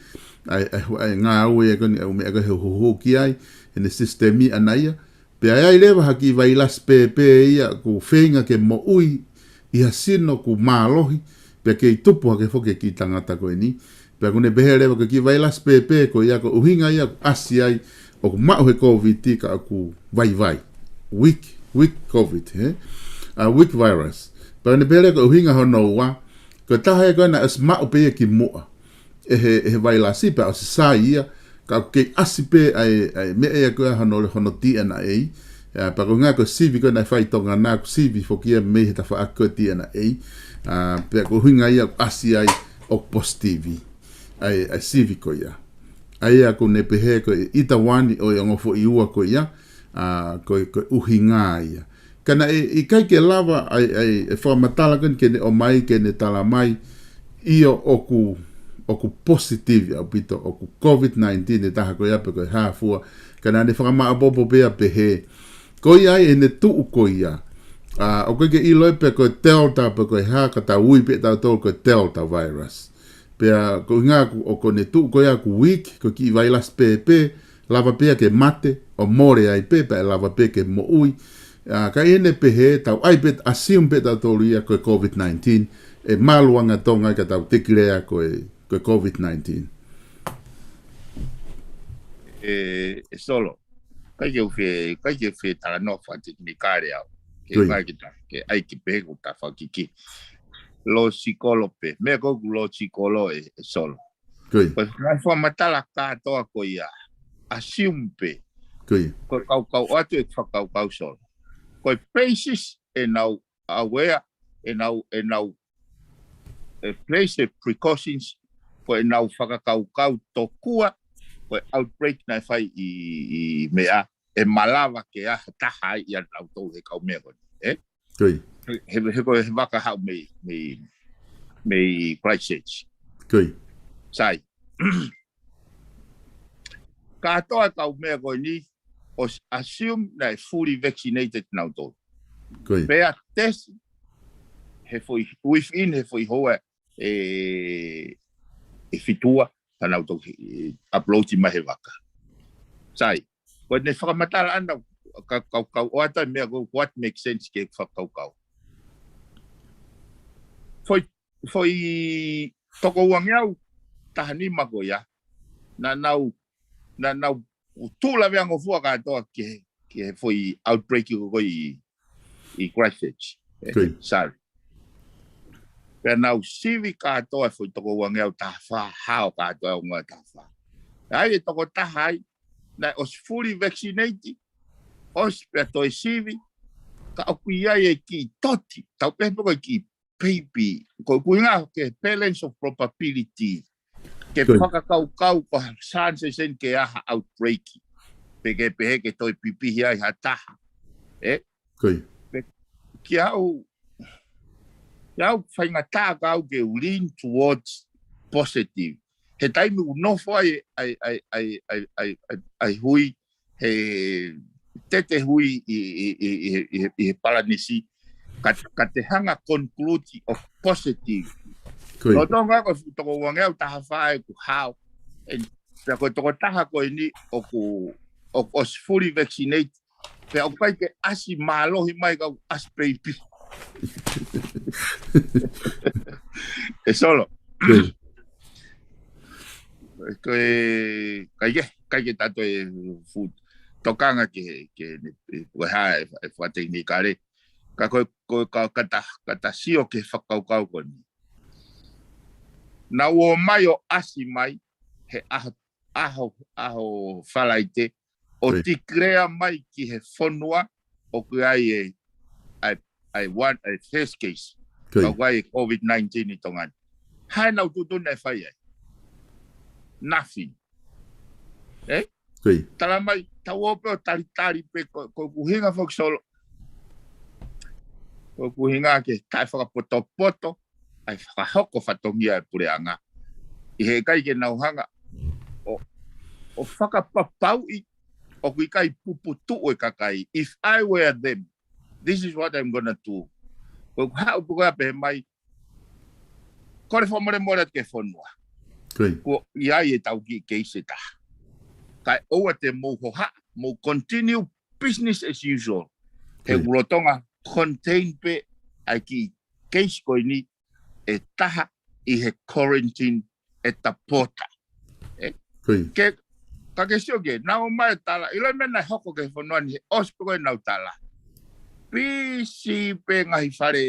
ʻa e, ʻa e, ʻa e ngāue ia ko eni ʻa e ʻū meʻa ko ē he huhu ki ai, heʻene sisitemi ʻaʻana ia. Pea ʻi ai leva ha kiʻi vailasi pēpē ia ʻoku feinga ke moʻui ʻi ha sino ʻoku mālohi, pea kei tupu hake foki e kiʻi tangata ko eni. Pea ʻoku ne pehē leva ko e kiʻi vailasi pēpē ko ia ko e ʻuhinga ia ʻoku ʻasi ai ʻoku maʻu he Covid ka ʻoku vaivai. Weak, weak Covid, hē? ʻA, weak virus. Pea ʻoku ne pehē leva ko e ʻuhinga hono ua, ko e taha ia ko ē naʻe ʻosi maʻu pē ia kimuʻa ʻe he, ʻe he vailasi pea ʻosi sai ia, ka ʻoku kei ʻasi pē ʻa e, ʻa e meʻa ia ko ē hono, hono D N A. ʻA, pea ko e ʻuhinga ko e sivi ko ē naʻe fai ʻi Tonga na, ko e sivi foki ia mei he tafaʻaki ko ē D N A. ʻA, pea ko e ʻuhinga ia ʻoku ʻasi ai ʻoku positive ʻa e, ʻa e sivi ko ia. ʻA ia ʻoku ne pehē ko e ʻita wani ʻo e ongo foʻi ua ko ia, ʻa, ko e, ko e ʻuhinga ia. Ka naʻe ʻikai ke lava ai, ai, e fakamatala ko eni ke ne ʻomai, ke ne tala mai, ʻio ʻoku, ʻoku positive ʻaupito, ʻoku Covid nineteen e taha ko ia pe ko e hā fua, ka naʻa ne fakamāʻopoʻopo pē ia pehē. Ko ia ai ʻene tuʻu ko ia. ʻA, ʻoku ʻikai ke ʻilo ia pe ko e Delta pe ko e hā, ka tau ui pē ʻe tautolu ko e Delta virus. Pea ko e ʻuhinga ʻoku, ʻoku ne tuʻu ko ia ʻoku weak, ko e kiʻi vailasi pēpē, lava pē ia ke mate, ʻo mole ai pē, pea ʻe lava pē ke moʻui. ʻA, ka ʻi heʻene pehē, tau ʻai pē, assume pē ʻe tautolu ia ko e Covid nineteen, ʻe malu ange ʻa Tonga ia ka tau tekilea ko e, ko e Covid nineteen. ʻE, ʻe Solo, ʻikai ke u fie, ʻikai ke u fie talanoa fakatekinikale au. Ke Ko ia. ʻikai ke ta, ke ʻai ke pehē ko e tafaʻaki lōsikolo pē. Meʻa ko ē ʻoku lōsikolo ē, ʻe Solo. Ko ia. Ko e ngaahi fakamatala kātoa ko ia, assume pē. Ko ia. Ko e kaukau atu e fakakaukau Solo. Ko e basis ʻenau aware, ʻenau, ʻenau, ʻe place e precautions, ko ʻenau fakakaukau tokua, ko e outbreak naʻe fai ʻi, ʻi meʻa, ʻe malava ke ʻi ai ha taha ai ʻia nautolu he kau meʻa ko eni, ē? Ko ia. He, he, he ko e vaka haʻu mei, mei, mei Christchurch. Ko ia. Sai. Kātoa e kau meʻa ko eni, ʻosi assume naʻe fully vaccinated nautolu. Ko ia. Pea test, he foʻi, within he foʻi houa ʻe, ʻe fitu ua, ka nautolu, ʻe, upload mai he vaka. Sai, ko ʻene fakamatala ʻana, ka, ka, ka, ʻoatu e meʻa ko, what makes sense ki he fakakaukau. Foʻi, foʻi toko uangeau taha nima ko ia, naʻa nau, naʻa nau tuʻu laveangofua kātoa ki he, ki he foʻi outbreak ko ē ʻi, ʻi Christchurch. Ko ia. Sorry. Pea nau sivi kātoa e foʻi toko uangeau taha fā, hao kātoa e uangeau taha fā. ʻA ia e toko taha ai, naʻe ʻosi fully vaccinated, ʻosi pea toe sivi, ka ʻoku ʻi ai e kiʻi toti, tau pehē pē ko e kiʻi maybe, ko e ʻuhinga ke balance of probability, ke fakakaukau ko e chances eni ke ʻi ai ha outbreak, pe ke pehē ke toe pipihi ai ha taha. Ē? Pe, kia au, kia au faingataʻa ka au ke lean towards positive. He taimi ʻoku nofo ai ʻa e, ʻa e, ʻa e hui, he tete hui ʻi, ʻi, ʻi, ʻi, ʻi, ʻi he palanisi, ka, ka te hanga conclude ʻo positive. Lolotonga ko e fuʻu toko uangeau taha fā ʻeku hao. ʻE, pea ko e tokotaha ko eni ʻoku, ʻoku ʻosi fully vaccinated. Pea ʻoku ʻikai ke ʻasi mālohi mai ka ʻoku ʻasi pē ʻi pē. ʻE Solo. Ko e, ʻikai ke, ʻikai ke tato e fuʻu tokanga ke, ke, ko e hā e, e fakatekinikale. Ka ko e, ko e, ka, ka ta, ka ta sio ki he fakakaukau ko eni. Naʻa nau ō mai ʻo ʻasi mai, he ʻaho, ʻaho, ʻaho Falaite, ʻo declare mai ki he fonua, ʻoku ʻi ai e, ʻa e, ʻa e one, ʻa e first case. Ka ʻoku ʻi ai e COVID nineteen ʻi Tonga ni. Hā e nau tuʻutuʻuni ʻe fai ai? Nothing. Ē? Tala mai, tau ō pē ʻo talitali pē ko, ko e ʻuhinga foki Solo. Ko e ʻuhinga ke taʻe fakapotopoto, ʻa e fakahoko fatongia e puleʻanga. ʻI he ʻikai ke nau hanga ʻo, ʻo fakapapauʻi ʻoku ʻikai puputuʻu e kakai. If I were them, this is what I'm gonna do. Ko e haʻu pē ko ē ʻo pehē mai, kole fakamolemole atu ki he fonua. Kuo ʻi ai e tau kiʻi keisi ʻe taha. Kae ʻoua te mou hohaʻa, mou continue business as usual. He ʻoku lolotonga contain pē ʻa e kiʻi keisi ko eni ʻe taha ʻi he quarantine at the border. Ē? Ke, ka ke sio ki he, naʻa nau ō mai ʻo tala, ʻilo e meʻa naʻe hoko ki he fonua ni he ʻosi pē ko ē ʻenau tala. Pisi pē ngaahi fale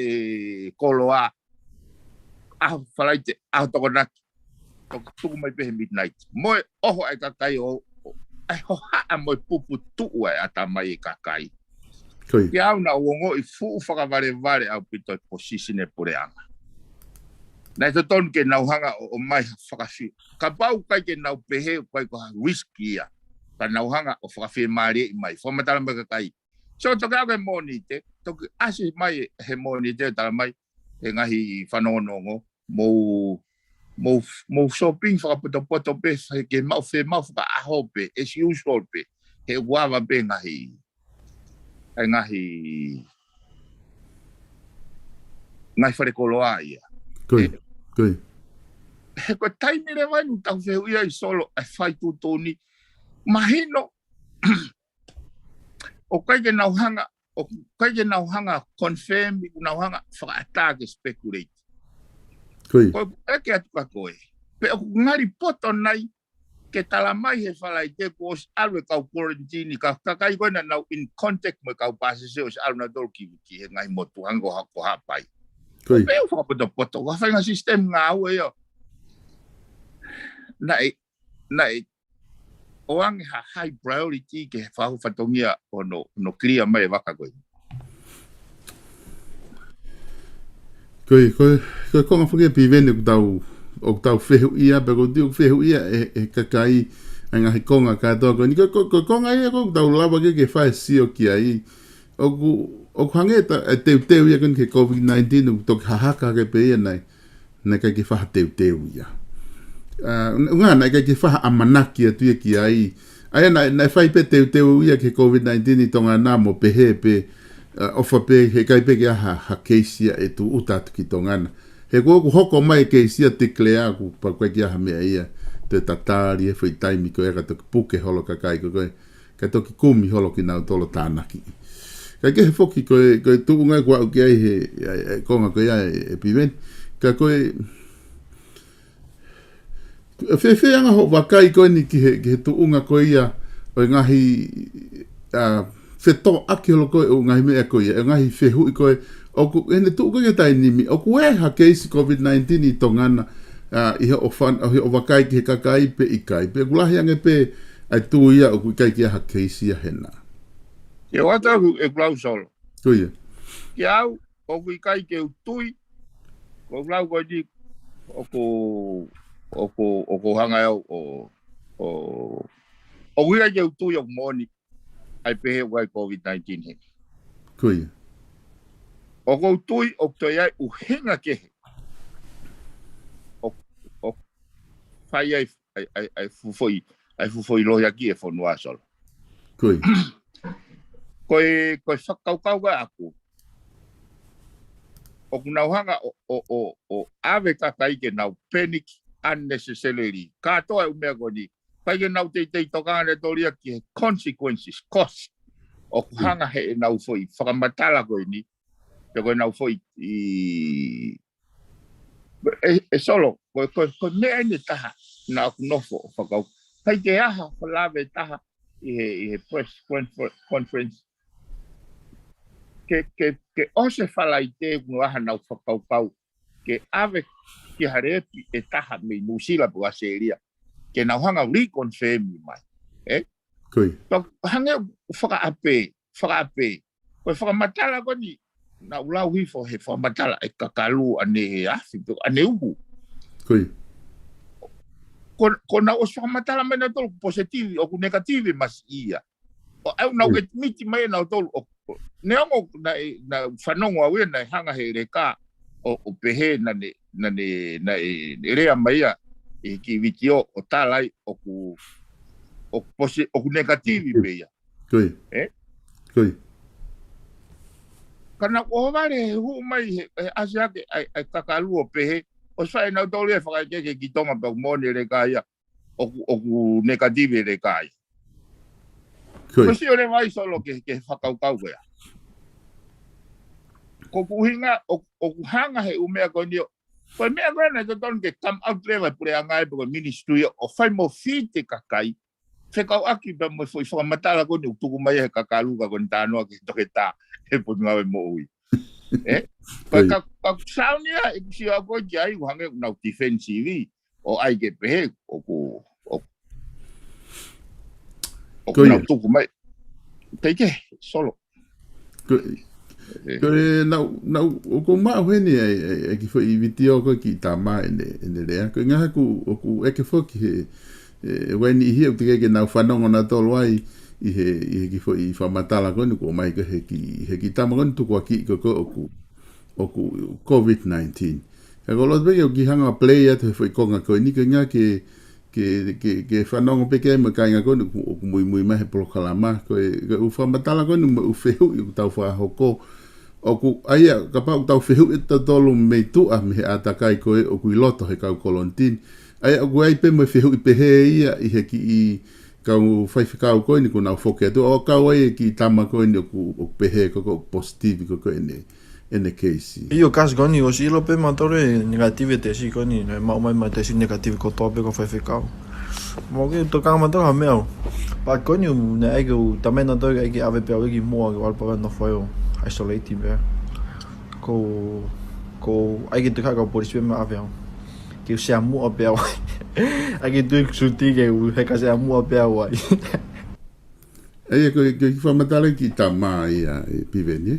koloa, ʻaho Falaite, ʻaho Tokonaki. Toki tuku mai pē he midnight. Mo e ʻoho ʻa e kakai ʻo, ʻo, ʻa e hohaʻa mo e puputuʻu ʻa e ʻatamai e kakai. Ke au naʻa ku ongoʻi fuʻu fakavalevale ʻaupito e position e puleʻanga. Naʻe totonu ke nau hanga ʻo, ʻo ʻomai ha fakafi. Kapau ʻikai ke nau pehē ʻoku ʻikai ko ha risk ia. Ka nau hanga ʻo fakafiemālieʻi mai. Fakamatala mai kakai. So toki ʻalu ki he Mōnite, toki ʻasi mai he Mōnite ʻo tala mai, he ngaahi fanongonongo, mou, mou, mou shopping fakapotopoto pē, ke maʻu fe, maʻu fakaʻaho pē, as usual pē, he ʻoku ava pē ngaahi, ʻa e ngaahi, ngaahi fale koloa ia. He ko e taimi leva eni ʻoku tau fehuʻia ai Solo, ʻa e fai tuʻutuʻuni, mahino, ʻoku ʻikai ke nau hanga, ʻoku ʻikai ke nau hanga confirm, ʻoku nau hanga fakaʻatā ke speculate. Ko e ʻeke atu kia koe. Pe ʻoku ngali poto nai ke tala mai he Falaite kuo ʻosi ʻalu e kau quarantine, ka, kakai ko ē naʻa nau in contact mo e kau pāsese ʻosi ʻalu nautolu ki, ki he ngaahi motu hangē ko ha, ko Haʻapai. Pe ʻoku fakapotopoto, ko e faʻahinga system ngāue ia. Naʻe, naʻe ʻoange ha high priority ke fakahoko fatongia ʻo nau, nau clear mai e vaka ko ē. Ko e, ko e, ko e konga foki ē Piveni ʻoku tau, ʻoku tau fehuʻia, pea ʻoku ou tui ʻoku fehuʻia e, e kakai, ʻa e ngaahi konga kātoa ko eni. Ko e, ko e, ko e konga ia ʻoku tau lava ke, ke fai e sio ki ai. ʻOku, ʻoku hangē ʻa e teuteu ia ko eni ki he COVID nineteen, ʻoku toki hahaka hake pē ia nai. Naʻe ʻikai ke fai ha teuteu ia. ʻA, ʻuhinga naʻe ʻikai ke fai ha ʻamanaki atu ia ki ai. ʻA ia naʻe, naʻe fai pē teuteu ia ki he COVID nineteen ʻi Tonga na mo pehē pē, ʻa, ʻofa pē, he ʻikai pē ke ʻi ai ha, ha keisi ia ʻe tūʻuta atu ki Tonga na. He kuo, kuo hoko mai e keisi ia declare kuo pau ʻikai ke ʻi ai ha meʻa ia. Te tatali e foʻi taimi ko ē ka toki puke holo kakai ko ē. Ka toki kumi holo kinautolu ʻo tānaki. Ka ʻi he foki ko e, ko e tuʻunga ʻoku ou ʻai ki ai he, ʻa e, ʻa e konga ko ia e, e Piveni. Ka ko e, fēfē anga hoʻo vakai ko eni ki he, ki he tuʻunga ko ia ʻo e ngaahi, ʻa, fetōʻaki holo ko ē ʻo e ngaahi meʻa ko ia, ʻo e ngaahi fehuʻi ko ē, ʻoku, ʻene tuʻu ko ē ki he taimi ni, ʻoku ʻi ai ha keisi COVID nineteen ʻi Tonga na, ʻa, ʻi hoʻo fan-, ʻi hoʻo vakai ki he kakai pe ʻikai, pe ʻoku lahi ange pē ʻa e tui ia ʻoku ʻikai ke ʻi ai ha keisi ia hena. Ke ʻoatu ʻeku, ʻeku lau Solo. Ko ia. Kia au, ʻoku ʻikai ke u tui, Ko e lau ko eni, ʻoku, ʻoku, ʻoku hanga ʻe au ʻo, ʻo, ʻoku ʻikai ke u tui ʻoku moʻoni ʻa e pehē ʻoku ʻi ai e COVID-nineteen heni. Ko ia. ʻOku ou tui ʻoku toe ʻi ai ʻuhinga kehe ʻoku, ʻoku fai ai, ai, ai, ai fuʻu foʻi, ai fuʻu foʻi lohiakiʻi e fonua, Solo. Ko ia. Ko e, ko e fakakaukau ko ē ʻaku, ʻoku nau hanga ʻo, ʻo, ʻo, ʻo ʻave kakai ke nau panic unnecessarily. Kātoa e ʻū meʻa ko eni. ʻIkai ke nau teitei tokanga ʻe nautolu ia ki he consequences, cost. ʻOku hanga heʻenau foʻi fakamatala ko eni, pe ko ʻenau foʻi, ʻe, ʻe Solo, ko, ko, ko e meʻa eni ʻe taha naʻa ku nofo ʻo fakakaukau. ʻIkai ke ʻi ai ha fakalave ʻe taha ʻi he, ʻi he press confer-, conference. Ke, ke, ke ʻosi e Falaite kuo ʻi ai haʻanau fakakaukau ke ʻave ki ha lepi ʻe taha mei Nuʻusila pe ko ʻAositelēlia, ke nau hanga ʻo reconfirm mai. Ē? Ko ia. Pea hangē ʻoku fakaʻapē, fakaʻapē. Ko e fakamatala ko eni, naʻa ku lau hifo he fakamatala ʻa e kakalu ʻaneuhu, pe ko ʻaneuhu. Ko ia. Ko, ko ʻenau ʻosi fakamatala mai nautolu positive, ʻoku negative masiʻi ia. ʻO ʻenau admit mai nautolu ʻo, ʻo, neongo naʻe, naʻa ku fanongo au ia naʻe hanga he leka ʻo, ʻo pehē naʻa ne, naʻa ne, naʻe, ne lea mai ia ʻi he kiʻi vitiō ʻo tala ai ʻoku, ʻoku posi-, ʻoku negative pē ia. Ko ia. Ē? Ko ia. Ka naʻa ku ʻohovale he hū mai he, he ʻasi hake ʻa e, ʻa e kakalu ʻo pehē, ʻosi fai nautolu e fakaʻekeʻeke ki Tonga pea ʻoku moʻoni e leka ia. ʻOku, ʻoku negative e leka ia. Ko ia. Ko e sio leva ai Solo ki he, ki he fakakaukau ko ia. Ko ʻeku ʻuhinga, ʻo, ʻoku hanga he ʻū meʻa ko eni ʻo, ko e meʻa ko ē naʻe totonu ke come out leva e puleʻanga ia pe ko e ministry ʻo, ʻo fai mo fiti e kakai. Fekauʻaki pea mo e foʻi fakamatala ko eni ʻoku tuku mai he kakalu ka ko eni talanoa ki he toketā he Potungāue Moʻui. Ē? Ko ia. Ka, ka, ka sound ia, ʻeku sio au ko ē ki ai, ʻoku hangē ʻoku nau defensive, ʻo ʻai ke pehē, ʻoku, ʻoku, ʻoku Ko ia. nau tuku mai. Thank you, Solo. Ko, Ē. ko e nau, nau, ʻoku ou maʻu heni ʻa e, ʻa e, ʻa e kiʻi foʻi vitiō ko ē ki tama ʻene, ʻene lea. Ko e ʻuhinga he ʻoku, ʻoku ʻeke foki he, ʻe, ʻoku ʻi ai e niʻihi ʻoku teʻeki ke nau fanongo nautolu ai ʻi he, ʻi he kiʻi foʻi fakamatala ko eni ʻoku ʻomai ko ē he kiʻi, he kiʻi tama ko eni tukuakiʻi ko ē ko ē ʻoku, ʻoku COVID nineteen. Ka ko e loto pē ke u kiʻi hanga ʻo play atu he foʻi konga ko eni ko e ʻuhinga ke, ke, ke, ke fanongo pē ki ai mo e kāinga ko eni ʻoku, ʻoku muimui mai he polokalama. Ko e, ko e ʻū fakamatala ko eni mo e ʻū fehuʻi ʻoku tau fakahoko. ʻOku, ʻa ia, kapau ʻoku tau fehuʻi ʻe tautolu mei tuʻa mei he ʻātakai ko ē ʻoku ʻi loto he kau kolonitini. ʻA ia, ʻoku ʻi ai pē mo e fehuʻi pehē ia ʻi he kiʻi kau faifekau ko eni kuo nau foki atu. ʻO kau ai e kiʻi tama ko eni ʻoku, ʻoku pehē ko ē ʻoku positive ko ē ko ē ʻene, ʻene keisi. ʻIo, kasi ko eni, ʻosi ʻilo pē mautolu e negative e tesi ko eni, naʻe maʻu mai mo e tesi negative kotoa pē ko e faifekau. Mo ke tokanga mautolu ha meʻa au. Pea ko eni, naʻe ʻai ke u, talamai nautolu ʻai ke ʻave pē au ia ki muʻa ke u ʻalu pē au ʻo nofo ai ʻo isolate pē. Ko, ko, ʻai ke tokanga kau polisi pē mo ʻave au. Ke u sea muʻa pē au ai. ʻAi ke tui suti ke u heka sea muʻa pē au ai. ʻA ia ko e, ko e kiʻi fakamatala ki tama ia ʻe Piveni, ē?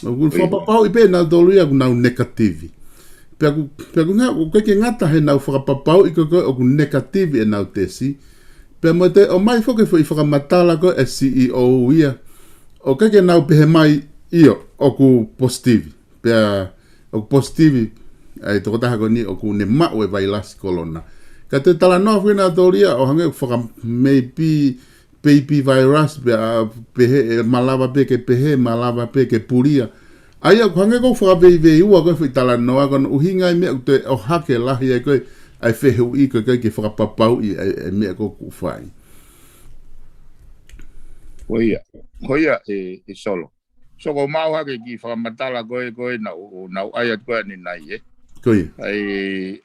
ʻOku ʻIo. fakapapauʻi pē nautolu ia ʻoku nau negative. Pea ʻoku, pea ʻoku nga-, ʻoku ʻikai ke ngata heʻenau fakapapauʻi ko ē ko ē ʻoku negative ʻenau tesi. Pea mo e toe ʻomai foki e foʻi fakamatala ko ē ʻa e C E O ia. ʻOku ʻikai ke nau pehē mai ʻio, ʻoku positive. Pea ʻoku positive ʻa e tokotaha ko eni ʻoku ne maʻu e vailasi kolona. Ka toe talanoa foki nautolu ia ʻo hangē ʻoku faka-, maybe baby virus, pea pehē ʻe malava pē ke pehē, malava pē ke pulia. ʻA ia ʻoku hangē ʻoku fakaveiveiua ko ē foʻi talanoa ko hono ʻuhinga e meʻa ʻoku toe ʻohake lahi ai ko ē ʻa e fehuʻi ko ē ke fakapapauʻi ʻa e, ʻa e meʻa ko ē ʻoku fai. Ko ia, ko ia ʻe, ʻe Solo. So ko e maʻu hake kiʻi fakamatala ko ē, ko ē naʻu, naʻu ʻai atu ko ē ʻanenai, ē? Ko ia. ʻAi,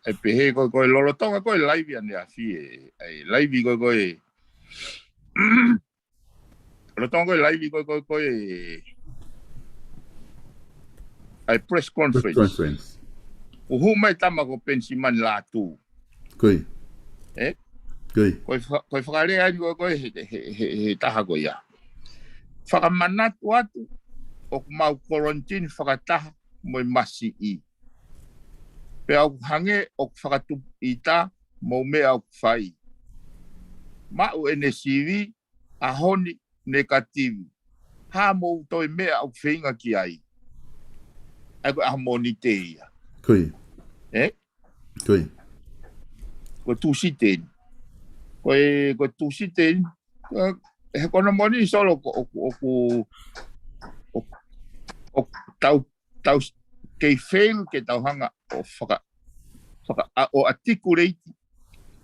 ʻai pehē ko ē, ko e lolotonga ko ē laivi ʻaneafi ē, ʻai laivi ko ē, ko ē. Lolotonga ko ē laivi ko ē, ko ē, ko ē. ʻAi press Press conference. conference. ʻOku hū mai tama ko Penisimani Lātū. Ko ia. Ē? Ko ia. Ko e fa-, ko e fakalea eni ko ē, ko ē he, he, he, he taha ko ia. Fakamanatu atu, ʻoku mau kolonitini fakataha mo e masiʻi. Pea ʻoku hangē ʻoku fakatupu ʻita mo e meʻa ʻoku fai. Maʻu ʻene sivi, ʻaho ni, nekativi. Hā mo e toe meʻa ʻoku feinga ki ai. ʻA ia ko e ʻaho Mōnite ia. Ko ia. Ē? Ko ia. Ko Tūsite eni. Ko e, ko Tūsite eni. Ko e, he ko hono moʻoni Solo ʻoku, ʻoku, ʻoku, ʻoku, ʻoku tau, tau kei fail ke tau hanga ʻo faka, faka, ʻa, ʻo articulate.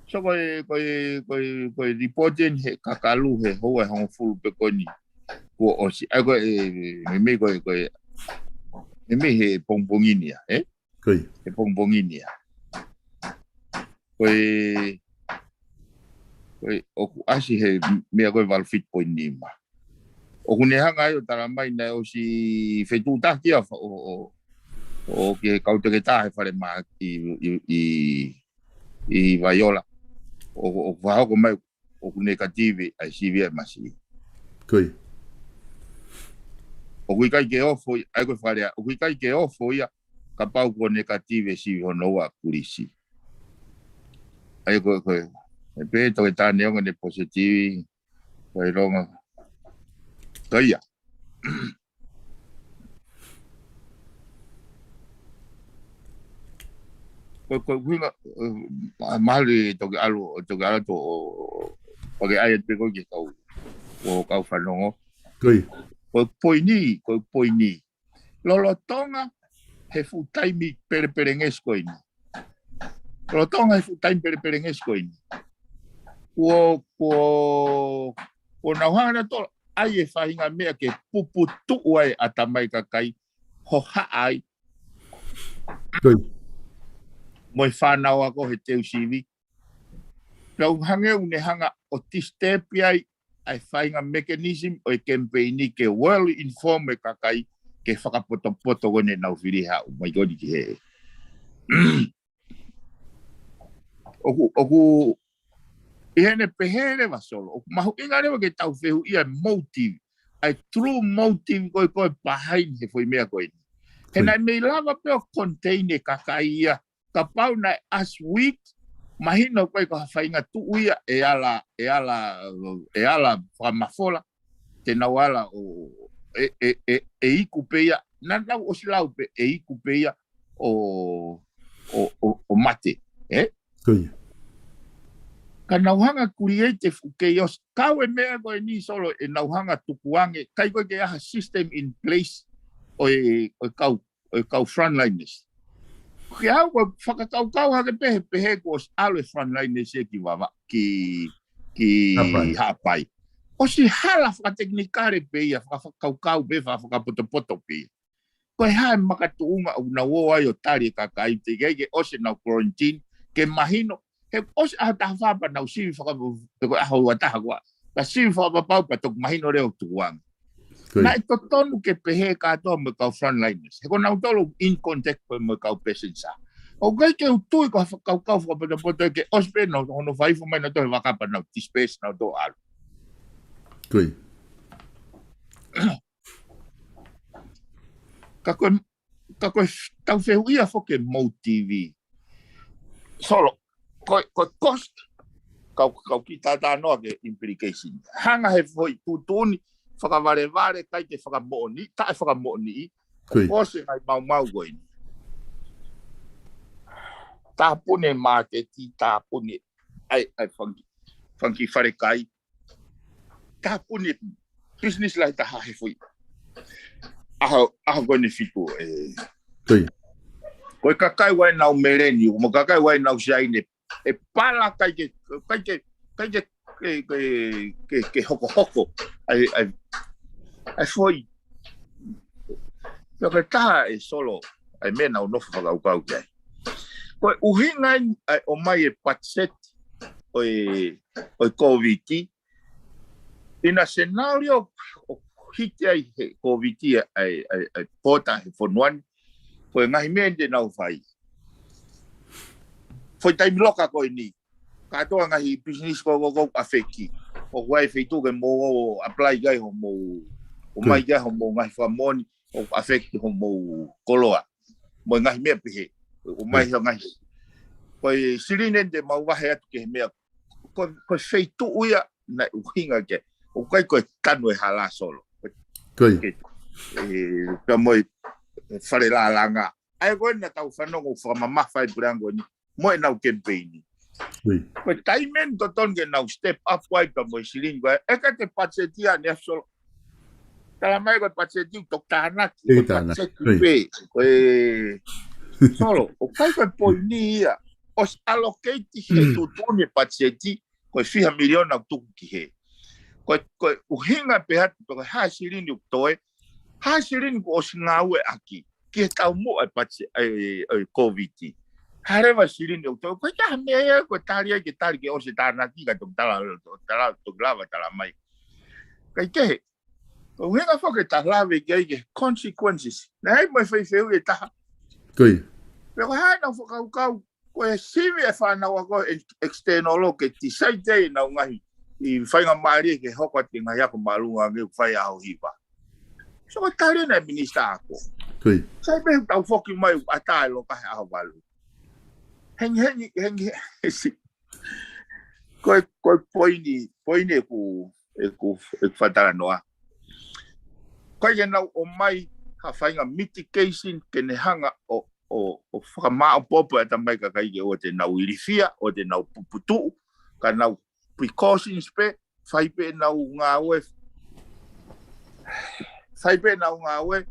So ko e, ko e, ko e, ko e report eni he kakalu he houa ʻe hongofulu pē ko eni kuo ʻosi. ʻA ia ko e, meimei ko e, ko e, meimei he pongipongi ni ia, ē? Ko ia. He pongipongi ni ia. Ko e, ko e, ʻoku ʻasi he meʻa ko e valu fitu poini nima. ʻOku ne hanga ai ʻo tala mai naʻe ʻosi fetuʻutaki ʻa fa-, ʻo, ʻo, ʻo ke kau toketā he fale ma-, ʻi, ʻi, ʻi, ʻi Vaiola. ʻO, ʻo fakahoko mai ʻoku nekativi ʻa e sivi ʻa e masi. Ko ia. ʻOku ʻikai ke ofo ia, ʻa ia ko e fakalea, ʻoku ʻikai ke ofo ia, kapau ko e nekativi e sivi hono ua kulisi. ʻA ia ko e, ko e, ʻe pehē toketā neongo ʻene positivi, ko e longa. Ko ia. Ko, ko, kuinga, eh, ma-, mahali toki ʻalu, toki ʻalu to, ʻo, ʻo, ʻo ke ʻai atu pē ko e ke kau, ʻo kau fanongo. Ko ia. Ko e poini, ko e poini. Lolotonga he fuʻu taimi pelepelengesi ko eni. Lolotonga he fuʻu taimi pelepelengesi ko eni. Kuo, kuo, kuo nau hanga nautolu ʻai e faʻahinga meʻa ke puputuʻu ai ʻatamai kakai, hohaʻa ai. Ko ia. Mo e fānau ako he teu sivi. Pea ʻoku hangē ʻoku ne hanga ʻo disturb ai ʻa e faʻahinga mechanism ʻo e campaign ke well inform e kakai ke fakapotopoto ko eni ʻenau fili haʻu mai ko eni ki he. ʻOku, ʻoku, ʻi heʻene pehē leva Solo, ʻoku mahuʻinga leva ke tau fehuʻia e motive, ʻa e true motive ko e, ko e behind he foʻi meʻa ko eni. He naʻe mei lava pē ʻo contain e kakai ia, kapau naʻe ʻasi uike, mahino ko e ko ha faʻahinga tuʻu ia ʻe ala, ʻe ala, ʻe ala fakamafola, te nau ala ʻo, ʻe, ʻe, ʻe, ʻe iku pē ia, naʻa nau ʻosi lau pē, ʻe iku pē ia ʻo, ʻo, ʻo, ʻo mate, ē? Ko ia. Ka nau hanga create e fuʻu chaos, kau e meʻa ko eni Solo ʻenau hanga tukuange, ʻikai ko e ke ʻi ai ha system in place ʻo e, ʻo e kau ʻo e kau frontliners. Ke au ko e fakakaukau hake pē he pehē kuo ʻosi ʻalu e frontliners ia ki Vavaʻu, ki, ki Haʻapai. Haʻapai. ʻOsi hala fakatekinikale pē ia, faka-, fakakaukau pē, faka-, fakapotopoto pē ia. Ko e hā e makatuʻunga ʻoku nau ō ai ʻo tali e kakai teʻeki ai ke ʻosi ʻenau quarantine, ke mahino, he ʻosi ʻaho taha fā pea nau sivi faka-, pe ko e ʻaho ua taha kuo, pea sivi fakapapau pea toki mahino leva ʻoku tukuange. Ko ia. Naʻe totonu ke pehē kātoa mo e kau frontliners. He ko nautolu in contact pē mo e kau passenger. ʻOku ʻikai ke u tui ko ha fakakaukau fakapotopoto ke ʻosi pē nau, hono fai fo mai nautolu he vaka pea nau disperse nautolu ʻalu. Ko ia. Ka ko e, ka ko e f-, tau fehuʻia foki e motive. Solo, ko e, ko e cost, kau, kau kiʻi tātānoa ki he implication. Hanga he foʻi tuʻutuʻuni, fakavalevale, ʻikai ke fakamoʻoni, taʻefakamoʻoni, ko ia. ʻOsi e ngaahi maumau ko eni. Tāpuni e māketi, tāpuni, ʻai, ʻai, fanga kiʻi, fanga kiʻi falekai, tāpuni e business lahi taha he foʻi ʻaho, ʻaho ko eni fitu, ē. Ko ia. Ko e kakai ʻoku ʻi ai ʻenau meleni, mo e kakai ʻoku ʻi ai ʻenau siaine, ʻe pala ʻikai ke, ʻikai ke, ʻikai ke, ke, ke, ke, ke hokohoko. ʻAi, ʻai, ʻai foʻi. Pea ko e taha ē Solo, ʻai meʻa naʻa ku nofo fakakaukau ki ai. Ko e ʻuhinga eni, ʻai ʻomai e budget, ʻo e, ʻo e Covid, ʻi he scenario ʻoku hiki ai he Covid ʻa e, ʻa e, ʻa e pota he fonua ni, ko e ngaahi meʻa eni te nau fai. Foʻi taimi loka ko eni, kātoa ngaahi business ko, ko, ko, ʻafeki. ʻOku ʻi ai e feituʻu ke mou ō ʻo apply ki ai hoʻomou, ʻomai ki ai hoʻomou ngaahi fakamoʻoni, ʻoku ʻafeki hoʻomou koloa. Mo e ngaahi meʻa pehē. ʻOmai he ngaahi. Ko e silini eni te mau vahe atu ki he meʻa. Ko, ko e feituʻu ia naʻe ʻuhinga ki ai. ʻOku ʻikai ko e tanu e hala Solo. Ko ia. Ke, ē, pea mo e fale lālanga. ʻA ia ko ē naʻa tau fanongo fakamamafa ai puleʻanga ko eni. Mo ʻenau kemipeini. Ko ia. Ko e taimi eni totonu ke nau step up ai pea mo e silini ko ē. ʻE ʻikai te patiseti ʻaneafi Solo. Tala mai ko e patiseti ʻoku toki tānaki, ko e patiseti pē. Ko e Solo, ʻoku ʻikai ko e poini ia. ʻOsi allocate he tuʻutuʻuni e patiseti, ko e fiha miliona ʻoku tuku ki hē. Ko e, ko e ʻuhinga pē atu, ko e hā e silini ʻoku toe, hā e silini kuo ʻosi ngāueʻaki, ki he taumuʻa e pati, e, e, e Covid. Hā leva e silini ʻoku toe, ko e taha meʻa ia, ko e tali ai ke tali ke ʻosi tānaki ka toki tala, tala, toki lava tala mai. Kae kehe, ko e ʻuhinga foki ʻeta lave ki ai ki he consequences. Naʻe ʻi ai mo e faifeʻi ʻe taha. Ko ia. Pea ko e hā ʻenau fakakaukau, ko e sivi e fānau ako e external ke decide ʻenau ngaahi faingamālie ke hoko atu ki he ngaahi ako māʻolunga ange ʻoku fai ʻaho hiva. So ko e tali ena e minisitā ako. Ko ia. Sai pē tau foki mai ʻatā e loka he ʻaho valu. Hengihengi, hengihengi. Ko e, ko e poini, poini ʻeku, ʻeku, ʻeku fakatalanoa. Ko e ke nau ʻomai ha faʻahinga mitigation ke ne hanga ʻo, ʻo, ʻo fakamāʻopoʻopo e ʻatamai kakai ke ʻoua te nau ilifia, ʻoua te nau puputuʻu, ka nau precautions pē, fai pē ʻenau ngāue, fai pē ʻenau ngāue,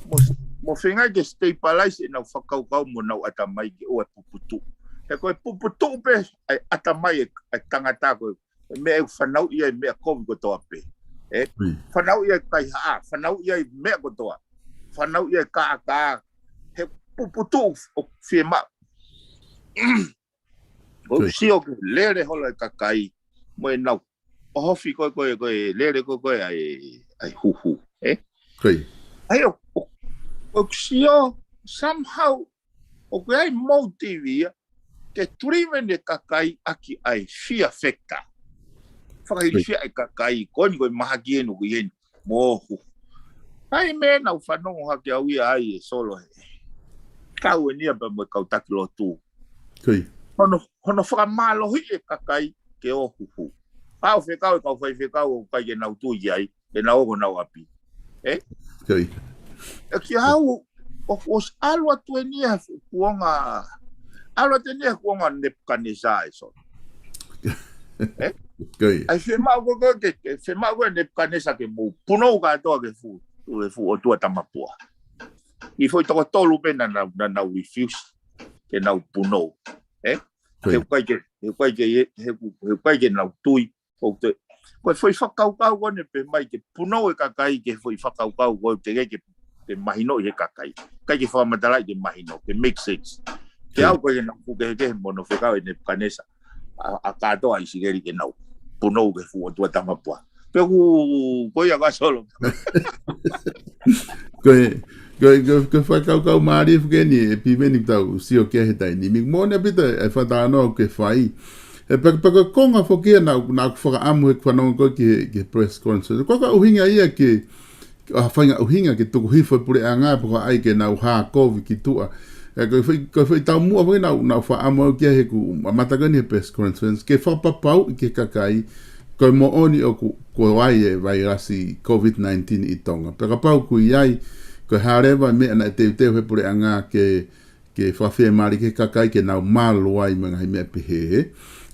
mo, mo feinga ke stabilize ʻenau fakakaukau mo ʻenau ʻatamai ke ʻoua puputuʻu. He ko e puputuʻu pē, ʻa e ʻatamai e, e tangata ko e, e meʻa ʻoku fanauʻi ai e meʻa kovi kotoa pē. ʻE, fanauʻi ai e kaihaʻa, fanauʻi ai e meʻa kotoa. Fanauʻi ai e kākā, he puputuʻu ʻoku fiemaʻu. ʻOku sio ke lele holo e kakai, mo ʻenau ʻohofi ko e, ko e, ko e lele ko e, ko e ʻa e, ʻa e huhu, ē? Ko ia. ʻA ia ʻo, ʻo, ʻoku sio, somehow, ʻoku ʻi ai motive ia, ke driven e kakai ʻaki ʻa e fear factor. Fakailifia e kakai, ko eni ko e mahaki eni ʻoku ʻi heni, mo huhu. ʻA ia meʻa naʻa ku fanongo hake au ia ai e Solo he. Kau eni ia pea mo e kau taki lotu. Ko ia. Hono, hono fakamālohiʻi e kakai ke ō huhu. Pau fekau e kau faifekau ʻoku ʻikai ke nau tui ki ai, ke nau ō ki honau ʻapi. Ē? Ko ia. ʻE kiate au, ʻo, ʻosi ʻalu atu eni ia he kuonga, ʻalu atu eni ia he kuonga Nepukanesa e Solo. Ē? Ko ia. ʻA ia fiemaʻu ko e, ko e, ke, ke fiemaʻu ko e Nepukanesa ke mou punou kātoa ki he fuʻu, ki he fuʻu ʻotua tamapua. ʻI he foʻi toko tolu pē naʻa, naʻa, naʻa nau refuse ke nau punou. Ē? Ko ia. He ʻoku ʻikai ke, he ʻoku ʻikai ke, he ʻoku, he ʻoku ʻikai ke nau tui, ʻoku te, ko e foʻi fakakaukau ko eni pē mai ke punou e kakai ki he foʻi fakakaukau ko ē teʻeki ke, ke mahino ʻi he kakai. ʻIkai ke fakamatalaʻi ke mahino, ke make sense. Ke au ko e nau fuʻu kehekehe mo hono fekau ʻe Nepukanesa ʻa, ʻa kātoa ʻIsileli ke nau punou ki he fuʻu ʻotua tamapua. Pea ʻoku, ko ia ka Solo. Ko e, ko e, ko e, ko e fakakaukau mālie foki eni ʻe Piveni tau sio ki ai he taimi ni. Moʻoni ʻaupito e fakatalanoa ʻoku ke fai. ʻE peka, peka konga foki ia naʻa, naʻa ku fakaʻamu he fanongo ko ē ki he, ki he press conference. Ko e ʻuhinga ia ke, ʻa e faʻahinga ʻuhinga ke tuku hifo e puleʻanga pe ko hai ke nau hā kovi ki tuʻa. ʻE ko e foʻi, ko e foʻi taumuʻa foki naʻa, naʻa ku fakaʻamu au ki ai he kuo mamata ko eni he press conference. Ke fakapapauʻi ki he kakai, ko e moʻoni ʻoku, kuo ʻi ai e vailasi Covid nineteen ʻi Tonga. Pea kapau ʻoku ʻi ai, ko e hā leva e meʻa naʻe teuteu he puleʻanga ke, ke fakafiemālie ki he kakai ke nau malu ai mo e ngaahi meʻa pehē. ʻE,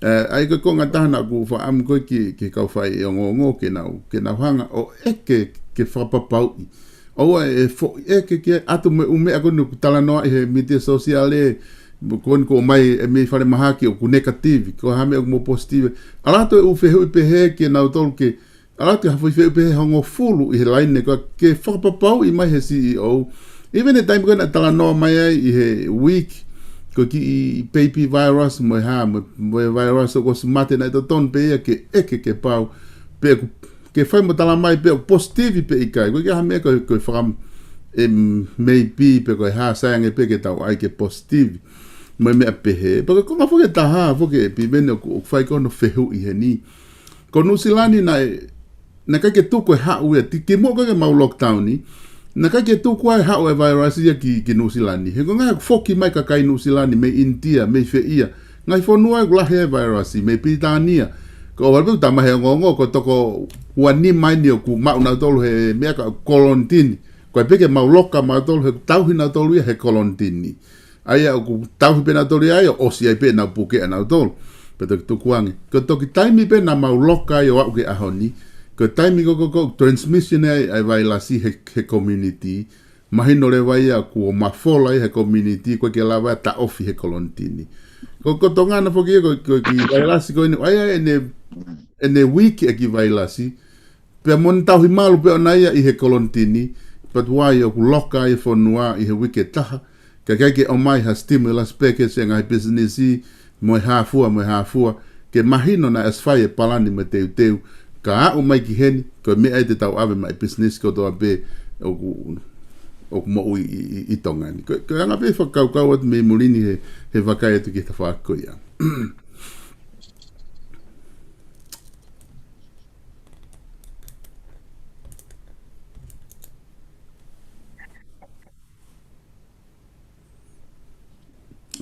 ʻa ia ko e konga ʻe taha naʻa ku fakaʻamu ko ē ki, ki he kau faiongoongo ke nau, ke nau hanga ʻo ʻeke ke fakapapauʻi. ʻOua ʻe foʻi ʻeke ke ʻatu mo e ʻū meʻa ko eni ʻoku talanoaʻi he mītia sōsiale, ko eni kuo ʻomai e mei falemahaki ʻoku negative, ko e hā e meʻa ʻoku mou positive. ʻAlu atu e ʻū fehuʻi pehē kia nautolu ke, ʻalu atu ha foʻi fehuʻi pehē ʻe hongofulu ʻi he laine ko ē ke fakapapauʻi mai he C E O. Even he taimi ko ē naʻe talanoa mai ai ʻi he week, ko e kiʻi baby virus mo e hā, mo, mo e virus ʻoku ʻosi mate naʻe totonu pē ia ke ʻeke ke pau, pe ʻoku ke fai mo tala mai pe ʻoku positive pe ʻikai. Ko e kiʻi hā e meʻa ko e, ko e faka-, ʻe, maybe pe ko e hā sai ange pē ke tau ʻai ke positive. Mo e meʻa pehē. Pea ko e konga foki ʻe taha foki ʻe Piveni ʻoku, ʻoku fai ko hono fehuʻi heni. Ko Nuʻusila ni naʻe, naʻe ʻikai ke tuku e haʻu ia, ti kimuʻa ko ē ke mau lockdown ni, Naʻe ʻikai ke tuku ai haʻu e vailasi ia ki, ki Nuʻusila ni. He ko e ngaahi foki mai kakai Nuʻusila ni, mei ʻInitia, mei fē ia. Ngaahi fonua ʻoku lahi e vailasi, mei Pilitānia. Ko ʻOvalapeu tama he ongoongo, ko e toko ua nima eni ʻoku maʻu nautolu he meʻa ka kolonitini. Ko e peke mau loka mautolu he tauhi nautolu ia he kolonitini. ʻA ia ʻoku tauhi pē nautolu ia ʻo ʻosi ai pē ʻenau puke ʻanautolu. Pea toki tukuange. Ko e toki taimi pē naʻa mau loka ai ʻo aʻu ki he ʻaho ni. Ko e taimi ko, ko, ko transmission ai, ʻa e vailasi he, he community. Mahino leva ia kuo mafola ia he community, ʻoku ʻikai ke lava ia taʻofi he kolonitini. Ko, ko Tonga na foki ia, ko, ko e kiʻi vailasi ko eni, ʻa ia ʻene, ʻene uike e kiʻi vailasi, pea mo ʻene tauhi malu pē ʻoʻona ia ʻi he kolonitini, but why ʻoku loka ai e fonua ʻi he uike ʻe taha, ka ʻikai ke ʻomai ha stimulus package e ngaahi pisinisi, mo e hā fua, mo e hā fua, ke mahino naʻe ʻosi fai e palani mo e teuteu, ka aʻu mai ki heni, ko e meʻa ia te tau ʻave maʻa e pisinisi kotoa pē ʻoku, ʻoku moʻui ʻi, ʻi, ʻi Tonga ni. Ko, ko e anga pē fakakaukau atu mei muli ni he, he vakai atu ki he tafaʻaki ko ia.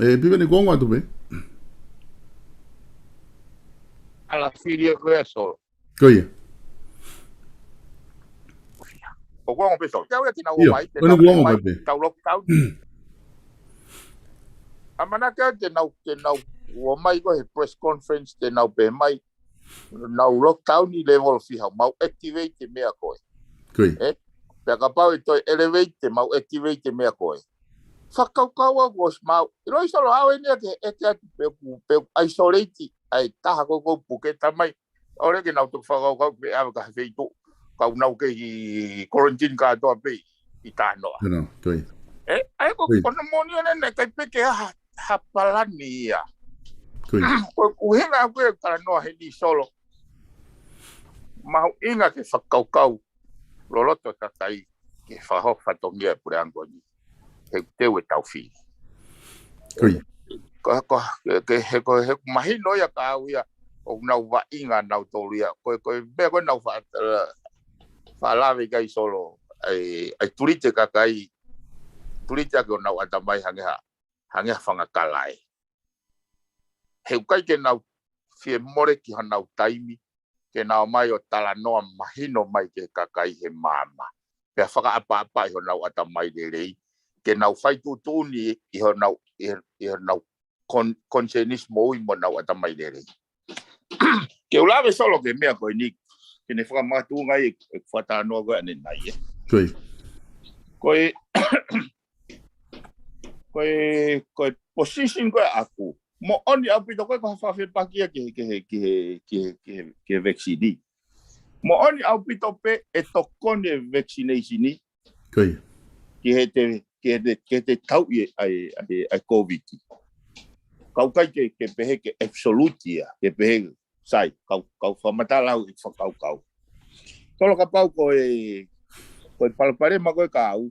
ʻE, Piveni, kuo ongo atu pē? ʻAla fili ʻe koe Solo. Ko ia. ʻOku ongo pē Solo. Te au ia te nau ʻIo, mai, te ko eni nau kuo ongo mai, pē. Tau lockdown. ʻAmanaki te nau, te nau ō mai ko e he press conference, te nau pehē mai, nau lockdown ʻi level fiha, mau activate e meʻa ko ē. Ko ia. ʻE? Pea kapau ʻe toe elevate, te mau activate e meʻa ko ē. Fakakaukau au kuo ʻosi mau. ʻIlo ʻi Solo au eni ia ke ʻeke atu pe ʻoku, pe ʻoku isolate ʻa e taha ko ē ʻoku puke, talamai ʻoku ʻikai ke nau toki fakakaukau pe ʻave ki ha feituʻu. Ka ʻoku nau kei quarantine kātoa pē ʻi Tānoa. Ko ia. ʻE, ʻa ia ko, ko ia, ko hono moʻoni ʻoku ʻikai pē ke ʻi ai ha, ha palani ia. Ko ia. Ko e ʻuhinga ʻoku ou talanoa heni Solo. Mahuʻinga ke fakakaukau loloto e kakai ke fakahoko fatongia e puleʻanga ko eni. He ʻoku teu e tau fili. Ko ia. Ko, ko, ke, he ko, he ʻoku mahino ia kia au ia, ʻoku nau vaʻinga nautolu ia. Ko, ko e meʻa ko ē naʻa ku fa-, fakalave ki ai Solo, ʻa e, ʻa e tulite kakai, tulite ʻaki honau ʻatamai hangē ha, hangē ha fanga kalae. He ʻoku ʻikai ke nau fie mole ki honau taimi, ke nau ō mai ʻo talanoa mahino mai ki he kakai he maama. Pea fakaʻapaʻapaʻi honau ʻatamai lelei, ke nau fai tuʻutuʻuni ʻi honau, ʻi, ʻi honau con-, conscience moʻui mo honau ʻatamai lelei. Ke u lave Solo ki he meʻa ko eni, ke ne fakamakatuʻunga ai e, e fakatalanoa ko ē ʻanenai, ʻe. Ko ia. Ko e, ko e, ko e position ko ē ʻaku. Moʻoni ʻaupito ko e ko ha fakafepaki ia ki he, ki he, ki he, ki he, ki he, ki he vaccine. Moʻoni ʻaupito pē ʻe tokoni e vaccination ni. Ko ia. Ki he te, ki he te, ki he te tauʻi ʻa e, ʻa e, ʻa e COVID. Ka ʻoku ʻikai ke, ke pehē ke absolute ia, ke pehē sai, kau, kau fakamatala au ʻi he fakakaukau. Solo kapau ko e, ko e palopalema ko ē kia au,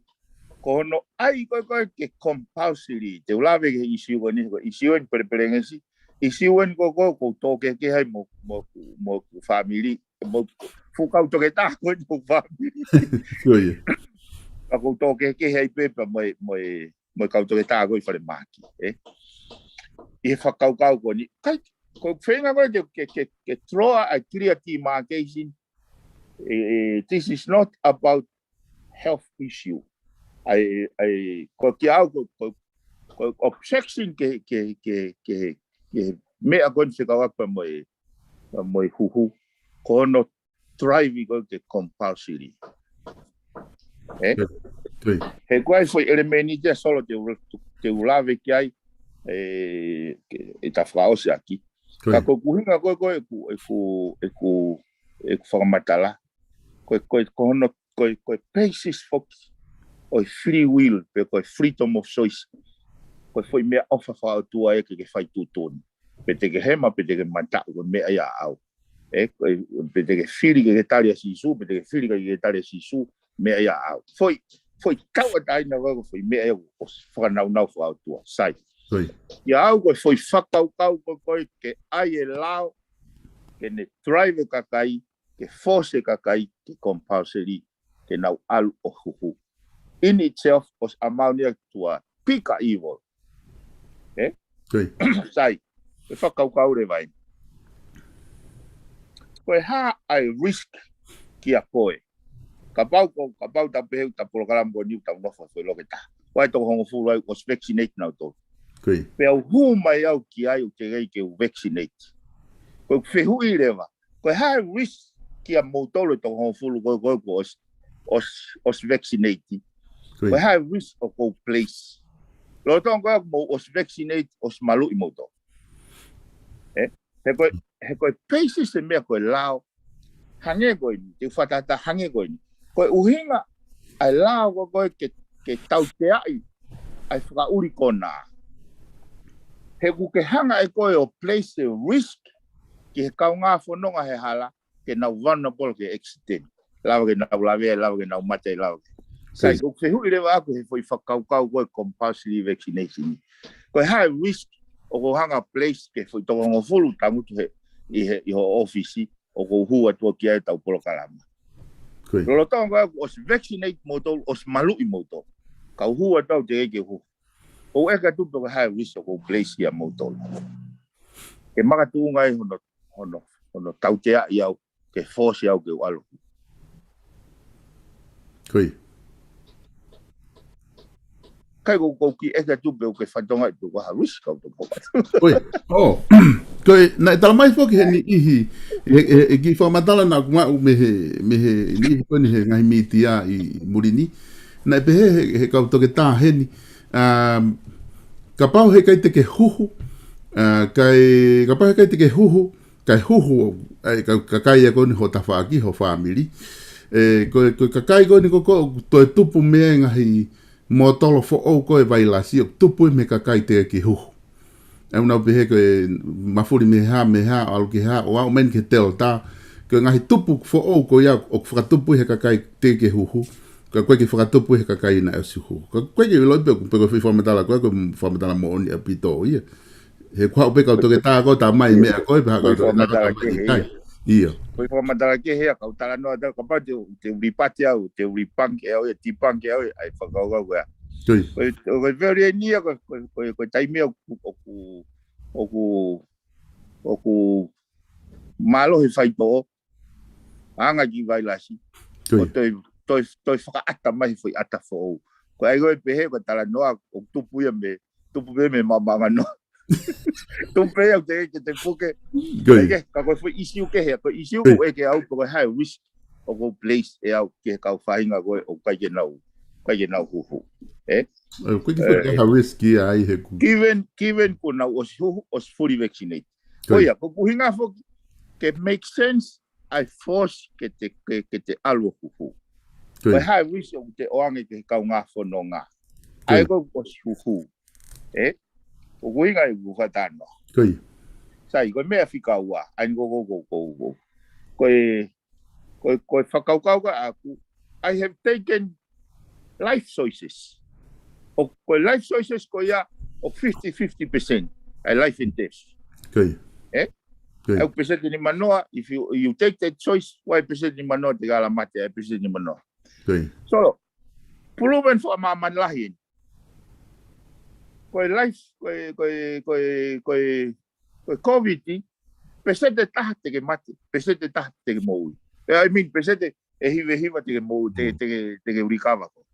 ko hono ʻai ko ē ko ē ke compulsory, te u lave ki he ʻisiū ko eni, ko e ʻisiū eni pelepelengesi, ʻisiū eni ko ē ko ē ʻoku ou tō kehekehe ai mo, mo, mo hoku fāmili, mo e fuʻu kau toketā ko eni hoku fāmili. Ko ia. Ka ʻoku ou tō kehekehe ai pē pea mo e, mo e, mo e kau toketā ko ē ʻi falemahaki, ʻe. ʻI he fakakaukau ko eni, ʻikai, ko e feinga ko ē ke, ke, ke, ke draw a clear demarcation, ʻe, ʻe, this is not about health issue. ʻA e, ʻa e, ko kia au, ko, ko, ko e objection ki he, ki he, ki he, ki he, ki he meʻa ko eni fekauʻaki pea mo e, pea mo e huhu. Ko hono drive ko ē ke compulsory. ʻE? Ko ia. He ko e foʻi ʻelemēniti ia Solo te u, te u lave ki ai, ʻe, ke, ʻe ta fakaʻosi ʻaki. Ko ia. Ka ko e ʻuhinga ko ē ko ē ʻeku, ʻeku, ʻeku, ʻeku fakamatala. Ko e, ko e, ko hono, ko e, ko e basis foki ʻo e free will, pe ko e freedom of choice. Ko e foʻi meʻaʻofa fakaʻotua ia ke ke fai tuʻutuʻuni. Pe te ke hema, pe te ke mataʻu, ko e meʻa ia ʻaʻau. ʻE, ko e, pe te ke fili ke ke tali ʻa Sīsū, pe te ke fili ke ke tali ʻa Sīsū, meʻa ia ʻaʻau. Foʻi, foʻi tauʻatāina ko ē, ko e foʻi meʻa ia ʻoku ʻosi fakanaunau fakaʻotua. Sai. Ko ia. Kia au ko e foʻi fakakaukau ko ē ko ē ke ʻai e lao, ke ne drive e kakai, ke force e kakai, ke compulsory, ke nau ʻalu ʻo huhu. in itself ʻosi amount ia to a bigger evil. Ē? Sai, ʻe fakakaukau leva eni. Ko e hā ʻa e risk kia koe? Kapau ko, kapau ta pehē ʻoku ta polokalama ko eni ʻoku tau nofo foʻi loki ʻe taha. Ko e toko hongofulu ai ʻosi vaccinate nautolu. Pea u hū mai au ki ai ʻoku teʻeki ke u vaccinate. Ko e fehuʻi leva. Ko e hā e risk kia moutolu ʻe toko hongofulu ko, ko, ko ʻosi, ʻosi, ʻosi vaccinate. Ko e hā e risk ʻoku ou place. Lolotonga ko ē ʻoku mou ʻosi vaccinate, ʻosi maluʻi moutolu. Ē? He ko e, he ko e basis e meʻa ko e lao. Hangē ko eni, te u fakatahataha hangē ko eni. Ko e ʻuhinga ʻa e lao ko, ko ē ke, ke tauteaʻi ʻa e fakaʻuli konā. He ʻoku ke hanga ʻe koe ʻo place e risk ki he kaungā fononga he hala, ke nau vulnerable ki he accident. Lava ke nau lavea, lava ke nau mate, lava ke. Sai, ʻoku ou fehuʻi leva ʻaku he foʻi fakakaukau ko e compulsory vaccination. Ko e hā e risk ʻoku ou hanga place ki he foʻi toko hongofulu tangutu he, ʻi he, ʻi hoʻo ʻōfisi, ʻoku ou hū atu ki ai ʻetau polokalama. Lolotonga ko ē ʻosi vaccinate moutolu, ʻosi maluʻi moutolu. Ka u hū atu au teʻeki ke u hū. ʻOku ou ʻeke atu pe ko e hā e risk ʻoku ou place ia moutolu. Ke makatuʻunga ai hono, hono, hono tauteaʻi au, ke force au ke u ʻalu. Kai ko, ko ki ʻeke atu pe ʻoku ke fatonga ʻi pe ko e hā e risk ʻoku ou toko atu. ʻOi, ʻo. Ko e, naʻe tala mai foki he niʻihi, he, he, he kiʻi fakamatala naʻa ku maʻu mei he, mei he niʻihi ko eni he ngaahi mītia ʻi muli ni. Naʻe pehē he, he kau toketā heni. Um, kapau heʻikai te ke huhu, uh, kai, kapau heʻikai te ke huhu, kai huhu, ʻa e ka-, kakai ia ko eni ho tafaʻaki, ho fāmili. Ē, ko e, ko e kakai ko eni ko, ko ē ʻoku toe tupu mei ai e ngaahi mōtolo foʻou ko ē vailasi, ʻoku tupu ia mei he kakai teʻeki huhu. ʻOku nau pehē ko e mafuli mei he hā, mei he hā, ʻalu ki he hā, ʻo aʻu mai eni ki he Delta. Ko e ngaahi tupu foʻou ko ia ʻoku fakatupu ʻi he kakai teʻeki huhu. Ka ʻoku ʻikai ke fakatupu ʻi he kakai naʻe ʻosi huhu. Ka ʻoku ʻikai ke ʻiloʻi pe, pe ko e foʻi fakamatala ko ē, ko e fakamatala moʻoni ʻaupito ia. He kuo haʻu pē kau toketā ko ē ʻo tala mai e meʻa ko ē, pea haʻu kau toketā ko ē ʻo tala mai e ʻikai. ʻIo. Ko e fakamatala kehe ia, kau talanoa atu, kapau te u, te u lipati au, te u lipanke au ia, tipanke au ia, ʻa e fakakaukau ko ia. Ko e, ko e very end ia, ko e, ko e, ko e, ko e taimi ia ʻoku, ʻoku, ʻoku, ʻoku mālohi e faitoʻo, anga e kiʻi vailasi. ʻO toe, toe, toe fakaʻata mai e foʻi ʻata foʻou. Ko e ʻai ko ē pehē, ko e talanoa, ʻoku tupu ia mei, tupu pē mei he maamaʻanga noa. Tupu pē ia ʻoku teʻeki ke te puke. Ka ko e foʻi ʻisiū kehe, ko e ʻisiū ʻoku ou ʻeke au, ko e hā e risk ʻoku ou place ʻe au ki he kau faʻahinga ko ē ʻoku ʻikai ke nau, ʻikai ke nau huhu. Ē? ʻOku ʻikai ke foʻi hā e risk ia ai he ku. Given, given kuo nau ʻosi huhu, ʻosi fully vaccinate. Ko ia, ko e ʻuhinga foki, ke make sense, ʻa e force ke te, ke, ke te ʻalu ʻo huhu. Ko e hā e risk ʻoku te ʻoange ki he kaungā fononga. ʻA ē ko ē ʻosi huhu. Ē? ʻOku ʻuhinga ia ʻoku ou faʻa talanoa. Sai, ko e meʻa fika ua, ʻa eni ko, ko, ko, ko, ko. Ko e, ko e, ko e fakakaukau ko ē ʻaku, I have taken life choices. ʻO ko e life choices ko ia, ʻoku fifty fifty percent, ʻa e life and death. Ē? ʻA e peseti nimanoa, if you, you take that choice, ʻoku ʻi ai e peseti nimanoa te ke ala mate, ʻa e peseti nimanoa. So, proven fakamāmani lahi eni. Ko e life, ko e, ko e, ko e, ko e, ko e Covid, peseti ʻe taha te ke mate, peseti ʻe taha te ke moʻui. I mean, peseti ʻe hiva hiva te ke moʻui, te, te ke, te ke recover ko.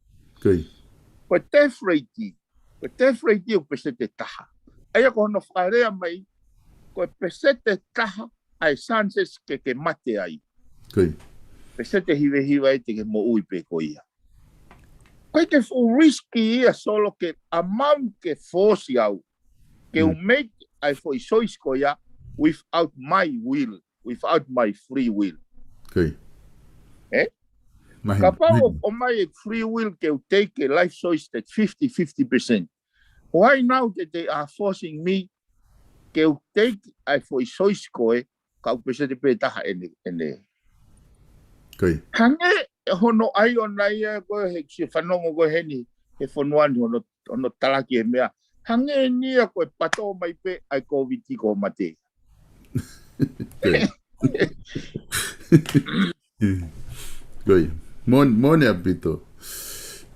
Ko e death rate, ko e death rate ʻoku peseti ʻe taha. ʻA ia ko hono fakalea mai, ko e peseti ʻe taha ʻa e chances ke ke mate ai. Peseti ʻe hiva hiva ai te ke moʻui pē ko ia. ʻOku ʻikai ke fuʻu risk ia Solo ke amount ke force au. Ke u make ʻa e foʻi choice ko ia without my will, without my free will. Ē? Kapau ʻoku ʻomai e free will ke u take e life choice that fifty fifty percent. Why now that they are forcing me ke u take ʻa e foʻi choice ko ē, ka ʻoku peseti pē ʻe taha ʻene, ʻene. Hangē hono ʻai ʻona ia ko ē he kiʻi fanongo ko ē heni, he fonua ni hono, hono talaki e meʻa. Hangē eni ia ko e pato mai pē ʻa e Covid ko e mate. Ko ia. Moʻoni, moʻoni ʻaupito.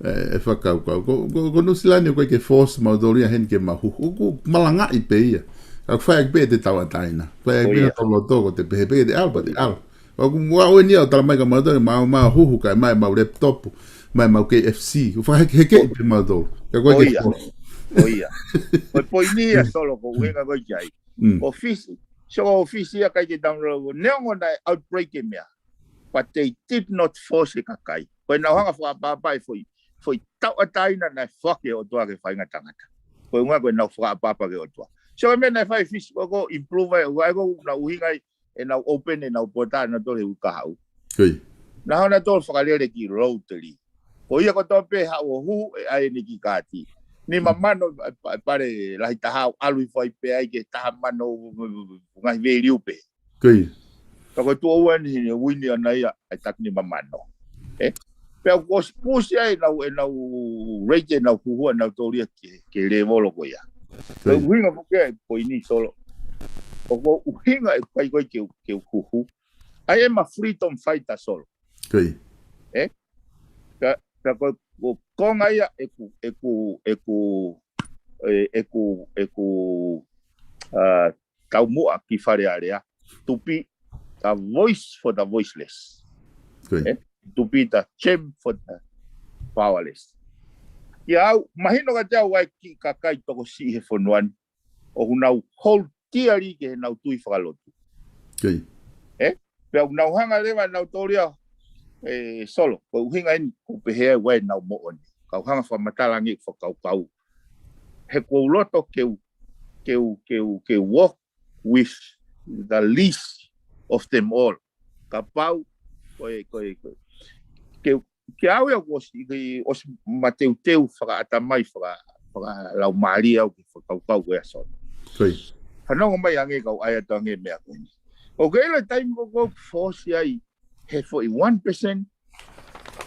ʻE, ʻe fakakaukau. Ko, ko, ko Nuʻusila ni ʻoku ʻikai ke force mautolu ia heni ke mau huhu. ʻOku malangaʻi pē ia. Ka ʻoku fai ʻaki pē ʻete tauʻatāina. Fai ʻaki pē ʻete loto ko ʻete pehē pē ke te ʻalu pea te ʻalu. ʻOku mau ʻeni ʻo tala mai kia mautolu, mau, mau huhu kae ʻomai ʻemau laptop, ʻomai ʻemau K F C. ʻOku fakahekeheke pē mautolu. Ka ʻoku ʻikai ke force. Ko ia. Ko e poini ia Solo, ko e ʻuhinga ko ē ki ai. Ko Fisi. So ko Fisi ia ʻikai ke download. Neongo naʻe outbreak e meʻa. But they did not force e kakai. Ko ʻenau hanga fakaʻapaʻapa e foʻi, foʻi tauʻatāina naʻe foaki ʻe he ʻOtua ki he faʻahinga tangata. Ko e ʻuhinga ko ʻenau fakaʻapaʻapa ki he ʻOtua. So e meʻa naʻe fai Fisi ko ē ʻoku improve ai, ʻoku ʻikai ko ʻenau ʻuhinga ai, ʻenau open ʻenau pota ʻanautolu he uike kahaʻu. Naʻa nau toe fakalele ki lottery. Ko ia kotoa pē haʻu ʻo huhu ʻe ʻai ʻene kiʻi kaati. Nima mano ʻa e pale lahi taha ʻo ʻalu hifo ai pē ai ki he taha mano ngaahi value pē. Ka ko e tuʻo ua ʻeni he uini ʻana ia ʻa e taki nima mano. Ē? Pea ʻoku ʻosi push ai ʻenau, ʻenau rate ʻenau huhu ʻanautolu ia ki he, ki he level ko ia. Ko e ʻuhinga foki ia e poini Solo. ʻOku ʻuhinga e kai ko ē ke, ke huhu. ʻAi ʻema freedom fighter Solo. Ē? Ka, ka ko, ko e konga ia ʻeku, ʻeku, ʻeku, ʻe, ʻeku, ʻeku, ʻa, taumuʻa ki Fale Alea. To be the voice for the voiceless. Ē? To be the champ for the powerless. Ia au, mahino kiate au ʻa e kiʻi kakai tokosiʻi he fonua ni. ʻOku nau hold dearly ki heʻenau tui fakalotu. Ē? Pea ʻoku nau hanga leva ʻanautolu ia, ē, Solo, ko e ʻuhinga ʻeni ʻoku pehē ai ʻoku ʻi ai ʻenau moʻoni. Kau hanga fakamatala ange ʻeku fakakaukau. He ʻoku ou loto ke u, ke u, ke u, ke u walk with the least of them all. Kapau, ko e, ko e, ko e. Ke, ke au ia ʻoku ʻosi, ke ʻosi mateuteu fakaʻatamai, faka, fakalaumālie au ki he fakakaukau ko ia Solo. Fanongo mai ange kau ʻai atu ange meʻa ko eni. ʻOku ke ʻilo e taimi ko ē ʻoku force ai he foʻi one percent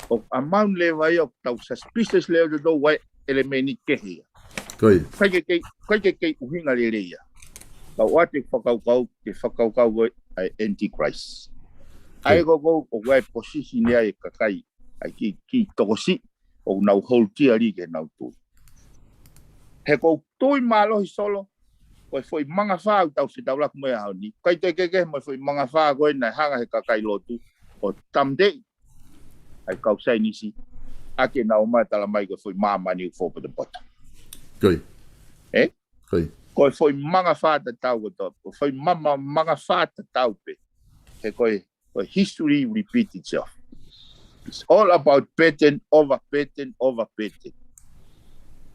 ʻoku amount leva ia ʻoku tau suspicious leva ʻoku tau ʻi ai e ʻelemēniti kehe ia. ʻIkai ke kei, ʻikai ke kei ʻuhinga lelei ia. Kau ʻoatu e fakakaukau, ke fakakaukau ko e ʻa e Antichrist. ʻA ia ko ē ʻoku ʻi ai e position ia e kakai, ʻa e kiʻi, kiʻi tokosiʻi, ʻoku nau hold dearly ki heʻenau tui. He ʻoku ou tui mālohi Solo, ko e foʻi mangafā ʻoku tau fetaulaki mo ia he ʻaho ni. ʻIkai toe kehekehe mo e foʻi mangafā ko ē naʻe hanga he kakai lotu ʻo tamteʻi ʻa e kau saienisi, ʻa ia naʻa nau ō mai ʻo tala mai ko e foʻi māmani ʻoku foʻi potopoto. Ē? Ko e foʻi mangafā tatau kotoa, ko e foʻi mama, mangafā tatau pē. He ko e, ko e history repeat itself. It's all about pattern over pattern over pattern.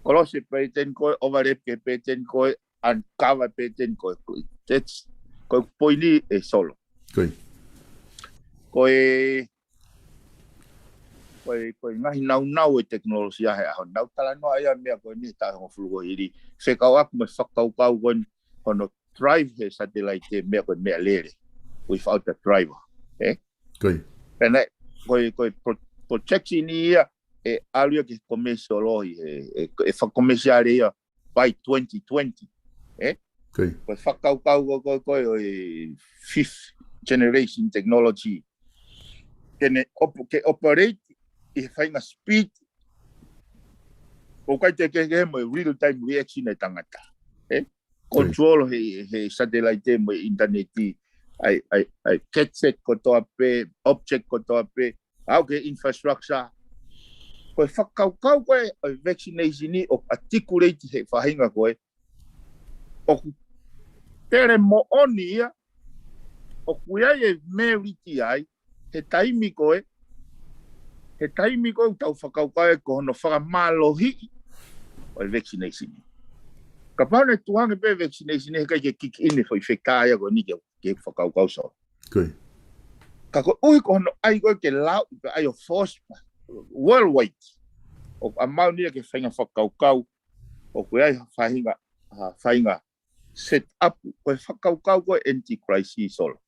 Kolose pattern ko ē, overlap ki he pattern ko ē, uncover pattern ko ē, ko ē. That's, ko e poini ē Solo. Ko e, ko e, ko e ngaahi naunau e tekinolosia he ʻaho ni. Naʻa ku talanoa ia meʻa ko eni he taʻu hongofulu kuo hili. Fekauʻaki mo e fakakaukau ko eni hono drive he satellite e meʻa ko e meʻalele. Without the driver. Ē? Pea naʻe, ko e, ko e pro-, projection ia ʻe ʻalu ia ki he komesiolohi, ʻe, ʻe, ʻe fakakomesiale ia by twenty twenty. Ē? Ko e fakakaukau ko ē, ko ē ʻo e fifth generation technology. Ke ne op-, ke operate ʻi he faʻahinga speed ʻoku ʻikai toe kehekehe mo e real time reaction e tangata. Ē? Control he, he satellite mo e internet, ʻa e, ʻa e, ʻa e gadget kotoa pē, object kotoa pē, ʻalu ki he infrastructure. Ko e fakakaukau ko ē ʻo e vaccination ʻoku articulate he faʻahinga ko ē ʻoku tele moʻoni ia, ʻoku ʻi ai e merit ai, he taimi ko ē, he taimi ko ē ʻoku tau fakakaukau ai ko hono fakamālohiʻi ʻo e vaccination. Kapau naʻe tuʻu ange pē vaccination he ʻikai ke kick in e foʻi factor ia ko eni ke, ke fakakaukau Solo. Ka koeʻuhi ko hono ʻai ko ē ke lau, ke ʻai ʻo force worldwide. ʻOku amount ia ki he faʻahinga fakakaukau, ʻoku ʻi ai ha faʻahinga, ha faʻahinga set up, ko e fakakaukau ko e Antichrist Solo.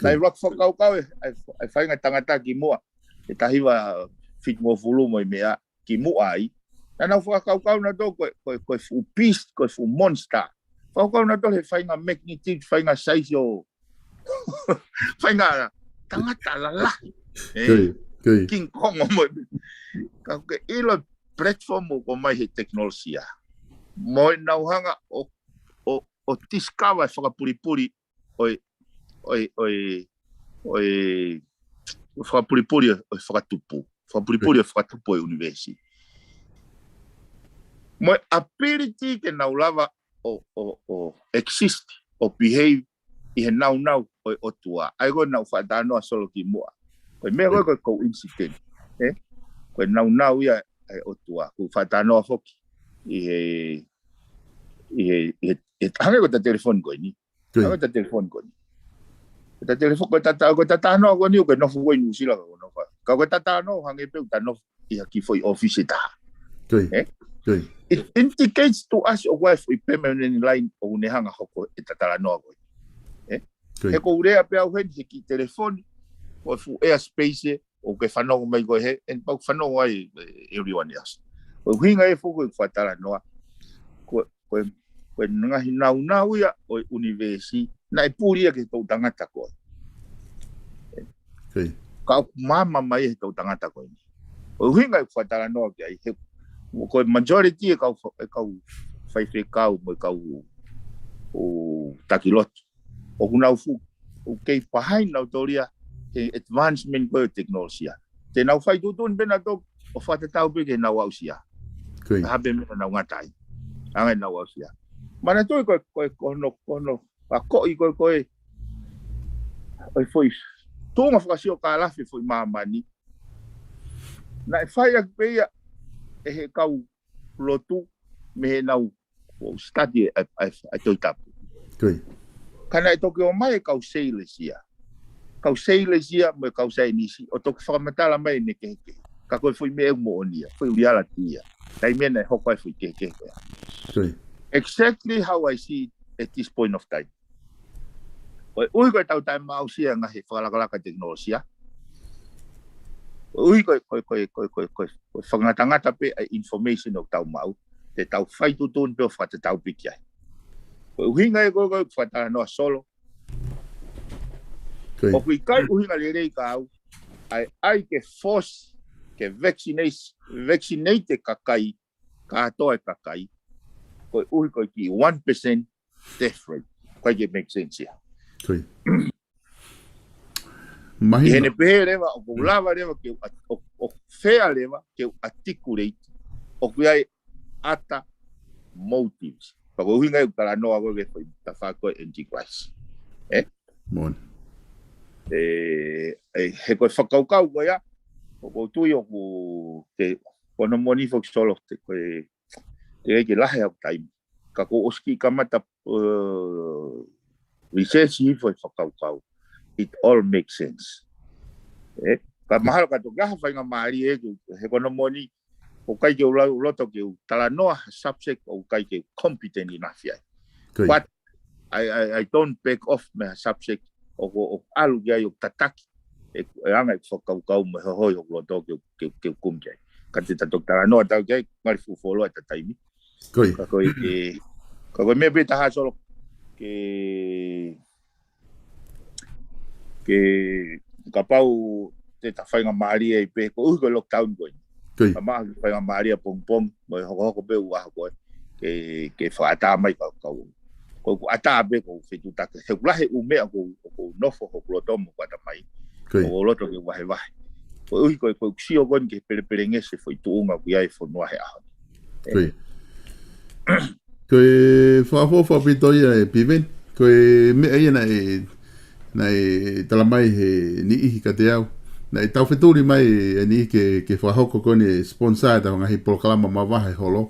Naʻe ʻuluaki fakakaukau e, ʻa e, ʻa e faʻahinga tangata kimuʻa, he taha hiva fitungofulu mo e meʻa kimuʻa ai. Naʻa nau fakakaukau nautolu ko e, ko e, ko e fuʻu beast, ko e fuʻu monster. Fakakaukau nautolu he faʻahinga magnitude, faʻahinga size ʻo, faʻahinga tangata lalahi. Ē? King Kong mo e. Ka ke ʻilo platform ʻoku ʻomai he tekinolosia. Mo ʻenau hanga ʻo, ʻo, ʻo discover e fakapulipuli ʻo e, ʻo e, ʻo e, ʻo e, ʻo e fakapulipuli ʻo e fakatupu. Fakapulipuli ʻo e fakatupu ʻo e ʻunivēsi. Mo e ability ke nau lava ʻo, ʻo, ʻo exist, ʻo behave ʻi he naunau ʻo e ʻOtua. ʻA ia ko e naʻa ku faʻa talanoa Solo kimuʻa. Ko e meʻa ko ē ko e coincidence. Ē? Ko e naunau ia ʻa e ʻOtua. Ko e faʻa talanoa foki ʻi he, ʻi he, ʻi he, ʻi he, hangē ko ʻeta telefoni ko eni. Hangē ko ʻeta telefoni ko eni. Ko ʻeta telefoni, ko ʻeta ta-, ko ʻeta talanoa ko eni, ʻoku ke nofo ko ē ʻi Nuʻusila ka ko e nofo. Ka ko ʻeta talanoa, hangē pē ʻoku ta nofo ʻi ha kiʻi foʻi ʻōfisi ʻe taha. Ē? It indicates to us ʻoku ʻi ai e foʻi permanent line ʻoku ne hanga ʻo hoko ʻeta talanoa ko ē. Ē? He ʻoku ou lea pē au heni he kiʻi telefoni, ko e fuʻu airspace ē, ʻoku ke fanongo mai koe he, and pau fanongo ai, eh, everyone else. Ko e ʻuhinga ē foki ʻeku faʻa talanoa, ko, ko, ko e ngaahi naunau ia ʻo e ʻunivēsi, naʻe puli ia ki he toʻutangata ko ē. Ka ʻoku maama mai he toʻutangata ko eni. Ko e ʻuhinga ʻeku faʻa talanoa ki ai, he, ko e majority e kau fa-, e kau faifekau mo e kau ʻo taki lotu. ʻOku nau fuʻu, ʻoku kei pahai nau tolia he advancement ko ē ʻo e tekinolosia. Te nau fai tuʻutuʻuni pē nautolu ʻo fakatatau pē ki heʻenau aʻusia. Ko e hā pē meʻa naʻa nau ngata ai. Hangē ʻenau aʻusia. Manatuʻi ko e, ko e, ko hono, ko hono, ka ko e, ko e, ko e, ʻo e foʻi tuʻunga fakasiokālafi foʻi māmani. Naʻe fai ʻaki pē ia ʻe he kau lotu mei heʻenau ʻo study ʻa e, ʻa e, ʻa e Tohi Tapu. Ka naʻe toki ʻomai e kau sailors ia. Kau sailors ia mo e kau saienisi ʻo toki fakamatala mai ʻene kehekehe. Ka ko e foʻi meʻa ʻoku moʻoni ia, foʻi reality ia. Taimi naʻe hoko ai e foʻi kehekehe ko ia. Exactly how I see it at this point of time. Ko e ʻuhi ko ʻetau taimi aʻusia ngaahi fakalakalaka tekinolosia. Ko e ʻuhi ko e, ko e, ko e fakangatangata pē ʻa e information ʻoku tau maʻu, te tau fai tuʻutuʻuni pē ʻo fakatatau pē ki ai. Ko e ʻuhinga ē ko e, ko e faʻa talanoa Solo. ʻOku ʻikai ʻuhinga lelei kiate au ʻa e ʻai ke force, ke vaccinate, vaccinate e kakai, kātoa e kakai. Ko e ʻuhi ko e kiʻi one percent death rate. ʻIkai ke make sense ia. ʻI heʻene pehē leva, ʻoku ou lava leva ke u at-, ʻo, ʻo fair leva ke u articulate ʻoku ʻi ai ʻata motives. Pea ko e ʻuhinga ē ʻeku talanoa ko ē ki he foʻi tafaʻaki ko e Antichrist. Ē? ʻE, ʻe, he ko e fakakaukau ko ia, ʻoku ou tui ʻoku te, ko hono moʻoni foki Solo, te, ko e, teʻeki ke lahi haʻaku taimi. Ka kuo u ʻosi kiʻi kamata, eh, research hifo e fakakaukau. It all makes sense. Ē, ka mahalo ka toki ʻi ai ha faingamālie ē, he ko hono moʻoni, ʻoku ʻikai ke u lau, loto ke u talanoa ha subject ʻoku ʻikai ke u competent enough ai. But I, I, I don't back off mei ha subject ʻoku, ʻoku ʻalu ki ai ʻo tataki e, e anga e fakakaukau mo e hohoi ʻoku loto ke, ke, ke kumi ki ai. Ka te ta toki talanoa atu ki ai, mali fuʻu fuoloa ʻeta taimi. Ka ko e, ka ko e meʻa pē taha Solo ke, ke kapau te ta faingamālie ai pē, ko e ʻuhi ko e lockdown ko eni. Ka maʻa faingamālie pongipongi, mo e hokohoko pē ʻū ʻaho ko ē, ke, ke fakaʻatā mai kau kau. Ko ʻeku ʻatā pē ko e fetuʻutaki, he ʻoku lahi e ʻū meʻa ʻoku ou, ʻoku ou nofo hoku loto mo ʻeku ʻatamai. ʻOku ou loto ke vahevahe. Ko e ʻuhi ko e, ko ʻeku sio ko eni ki he pelepelengesi e foʻi tuʻunga ʻoku ʻi ai e fonua he ʻaho ni. Ko e fakaʻofoʻofa ʻaupito ia ʻe Piveni. Ko e meʻa ia naʻe, naʻe talamai he niʻihi kiate au. Naʻe taufetuli mai e niʻihi ke, ke fakahoko ko eni e sponsor ʻetau ngaahi polokalama mavahe holo.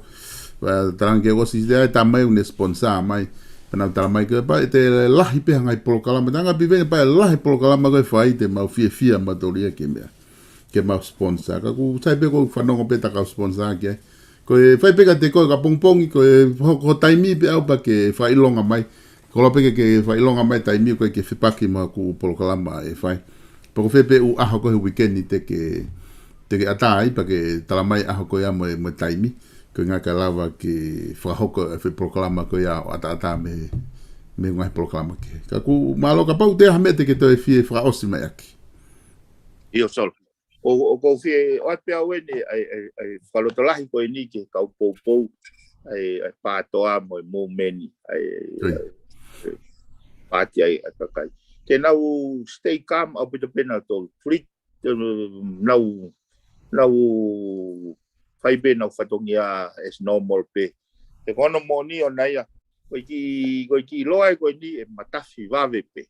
Pea talaange ke ʻosi te ai tamai ʻoku ne sponsor mai. Pea naʻa ku talamai ke pea ʻe lahi pē ha ngaahi polokalama. Talaange ʻe Piveni pea ʻe lahi polokalama ko ē ʻe fai te mau fiefia mautolu ia ke meʻa. Ke mau sponsor. Ka ʻoku sai pē ʻoku fanongo pē ʻeta kau sponsor ki ai. Ko e fai pē kiate koe ka pongipongi, ko e hoko ho taimi pē au pea ke fakaʻilonga mai. Koloa pē ke, ke fakaʻilonga mai taimi ko ē ke fepaki mo haʻaku polokalama ʻe fai. Pea ko fē pē ʻū ʻaho ko ē he weekend te ke, te ke ʻatā ai pea ke talamai ʻaho ko ia mo e, mo e taimi. Ko e ʻuhinga kae lava ke fakahoko e foʻi polokalama ko ia ʻo ʻataʻatā mei, mei he ngaahi polokalama kehe. Ka ʻoku mālō kapau ʻoku ʻi ai ha meʻa te ke toe fie fakaʻosi mai ʻaki. ʻIo Solo. ʻOku ou fie ʻoatu pē au eni ʻa e fakalotolahi ko eni ki he kau poupou ʻa e pātoa mo e moʻumeni ʻa e pāti ʻa e kakai ke nau stay calm ʻaupito pē nautolu, flit, nau nau fai pē ʻenau fatongia as normal pē. He ko hono moʻoni ʻona ia, ko e kiʻi ko e kiʻi loa ko eni ʻe matafi vave pē.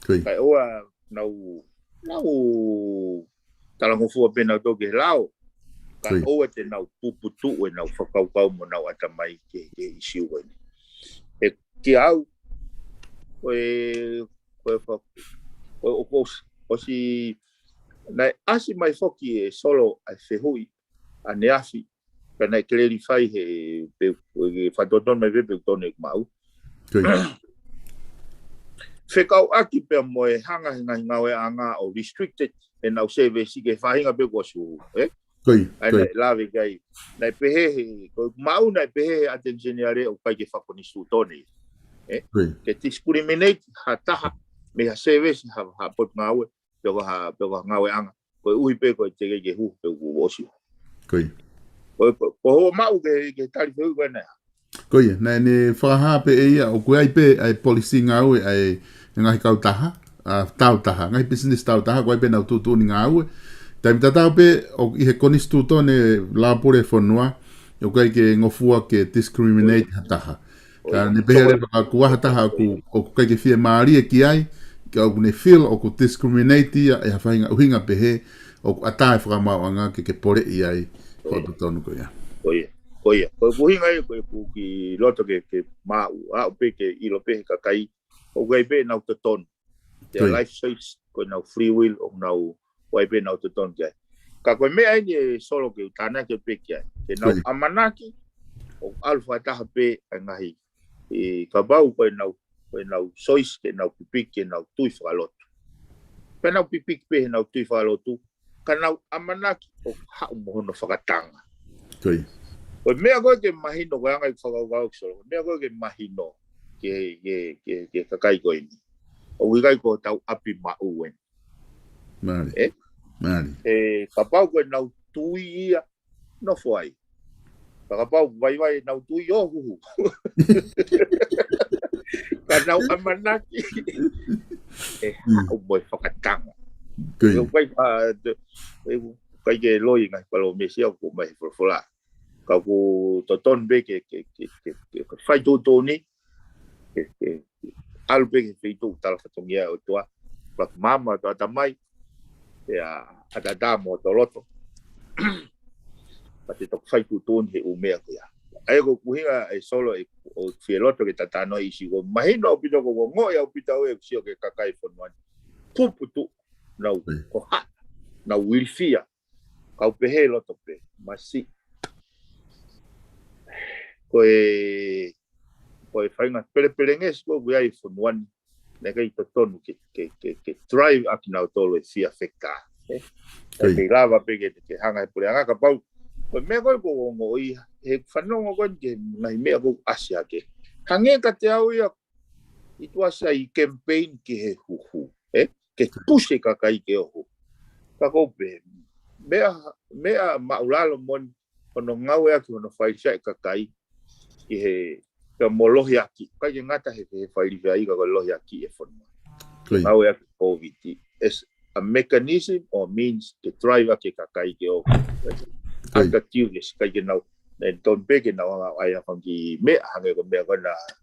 Kae ʻoua nau nau talangofua pē nautolu ki he lao, kae ʻoua te nau puputuʻu ʻenau fakakaukau mo ʻenau ʻatamai ki he ʻisiū ko eni. He kiate au ko e ko e ʻosi naʻe ʻasi mai foki ʻe Solo ʻa e fehuʻi ʻaneafi, ka naʻe clarify he pe fakatotonu mai pē pe ʻoku tonu ʻeku maʻu. Fekauʻaki pea mo e hanga he ngaahi ngāueʻanga ʻo restricted ʻenau service ki he faʻahinga pē kuo ʻosi hū, ē? ʻA ia naʻe lave ki ai, naʻe pehē he, ko ʻeku maʻu naʻe pehē he ʻAteni Seniale ʻoku ʻikai ke fakakonisitūtone ia, ē? Ke discriminate ha taha mei ha service, ha potungāue, pe ko ha pe ko ha ngāueʻanga, koeʻuhi pē ko e teʻeki ke hū pe kuo ʻosi hū. Ko e ko hoʻo maʻu ki he tali fehuʻi ko ena. Ko ia, naʻe ne fakahā pē ʻe ia ʻoku ʻi ai pē ʻa e policy ngāue ʻa e ngaahi kautaha, ʻa, taautaha, ngaahi business taautaha, ʻoku ʻi ai pē ʻenau tuʻutuʻuni ngāue. Taimi tatau pē ʻoku ʻi he konisitūtone, lao pule fonua, ʻoku ʻikai ke ngofua ke discriminate ha taha. Ka ne pehē leva ka ʻoku ʻi ai ha taha ʻoku ʻikai ke fiemālie ki ai, ka ʻoku ne feel ʻoku discriminate ia ʻe ha faʻahinga ʻuhinga pehē, ʻoku ʻatā e fakamaauʻanga ke ke poleʻi ai. Ko ia. Ko ia. Ko ʻeku ʻuhinga ia ko ʻeku kiʻi loto ke ke maʻu, aʻu pē ke ʻilo pē he kakai ʻoku ʻi ai pē ʻenau totonu. Their life choice, ko ʻenau free will, ʻoku nau ʻi ai pē ʻenau totonu ki ai. Ka ko e meʻa eni ʻe Solo ke u tānaki pē ki ai, ke nau ʻamanaki ʻoku ʻalu fakataha pē ʻa e ngaahi, kapau ko ʻenau ko ʻenau choice ke nau pipiki ke nau tui fakalotu. Pea nau pipiki pē he ʻenau tui fakalotu, ka nau ʻamanaki ʻoku haʻu mo hono fakatanga. Ko e meʻa ko ē ke mahino, ko e anga ʻeku fakakaukau ʻeku Solo, ko e meʻa ko ē ke mahino ki he kakai ko eni, ʻoku ʻikai ko hotau ʻapi maʻu eni. He kapau ko ʻenau tui ia, nofo ai. Ka kapau vaivai ʻenau tui, ʻo huhu. Ka nau ʻamanaki ʻe haʻu mo e fakatanga. ʻOku ʻikai ke loi ngaahi palōmesi au ko mai he folofola. Ka ʻoku totonu pē ke ke ke ke fai tuʻutuʻuni, ke ke ʻalu pē ke feituʻu tala fatongia ʻo e ʻOtua, pea maama ʻo e ʻatamai, pea ʻataʻatā mo e loto. Pea te toki fai tuʻutuʻuni he ʻū meʻa ko ia. ʻA ia ko ʻeku ʻuhinga ʻe Solo ʻoku ou fie loto ke ta talanoa ʻi he ʻisiū ko ē, mahino ʻaupito ko ʻeku ongoʻi ʻaupito au ʻeku sio ki he kakai e fonua ni. Puputuʻu, nau hohaʻa, nau ilifia, kau pehē loto pē, masiʻi. Ko e ko e faʻahinga pelepelengesi ko ē ʻoku ʻi ai e fonua ni, naʻe ʻikai totonu ke ke ke ke drive ʻaki nautolu e fear factor. Kae kei lava pē ke ke hanga he puleʻanga kapau ko e meʻa ko ē ʻoku ou ongoʻi he fanongo ko eni ki he ngaahi meʻa ʻoku ʻasi hake. Hangē kiate au ia, it was a campaign ki he huhu, ē? Ke push e kakai ke ō hū. Ka ʻoku ou pehē, meʻa meʻa māʻulalo moʻoni hono ngāueʻaki hono faʻifaʻi kakai ki he, pea mo lohiakiʻi, ʻikai ke ngata he he faʻifaʻi ka ko e lohiakiʻi e fonua. Ngāueʻaki Covid as a mechanism or means ke drive ʻaki e kakai ke ō. ʻAka tiues, ʻikai ke nau, naʻe tonu pē ke nau hanga ʻo ʻai ha fanga kiʻi meʻa hangē ko e meʻa ko ē naʻe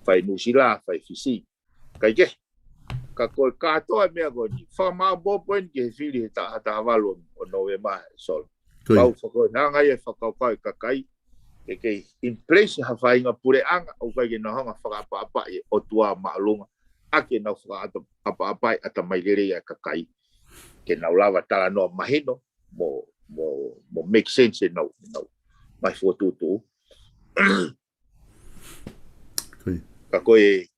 fai ʻi Nuʻusila, fai ʻi Fisi. ʻIkai ke, ka ko e kātoa e meʻa ko eni, fakamāʻopoʻopo eni ki he fili he taha taha valu ʻo Nōvema ʻe Solo. Pau fakahohaʻa ia e fakakaukau e kakai, ke kei in place ha faʻahinga puleʻanga ʻoku ʻikai ke nau hanga fakaʻapaʻapaʻi e ʻOtua māʻolunga, ʻa ke nau fakaʻapaʻapaʻi ʻatamai lelei ʻa e kakai, ke nau lava talanoa mahino, mo mo mo make sense ʻenau ʻenau ngaahi fokotuʻutuʻu. Ka ko e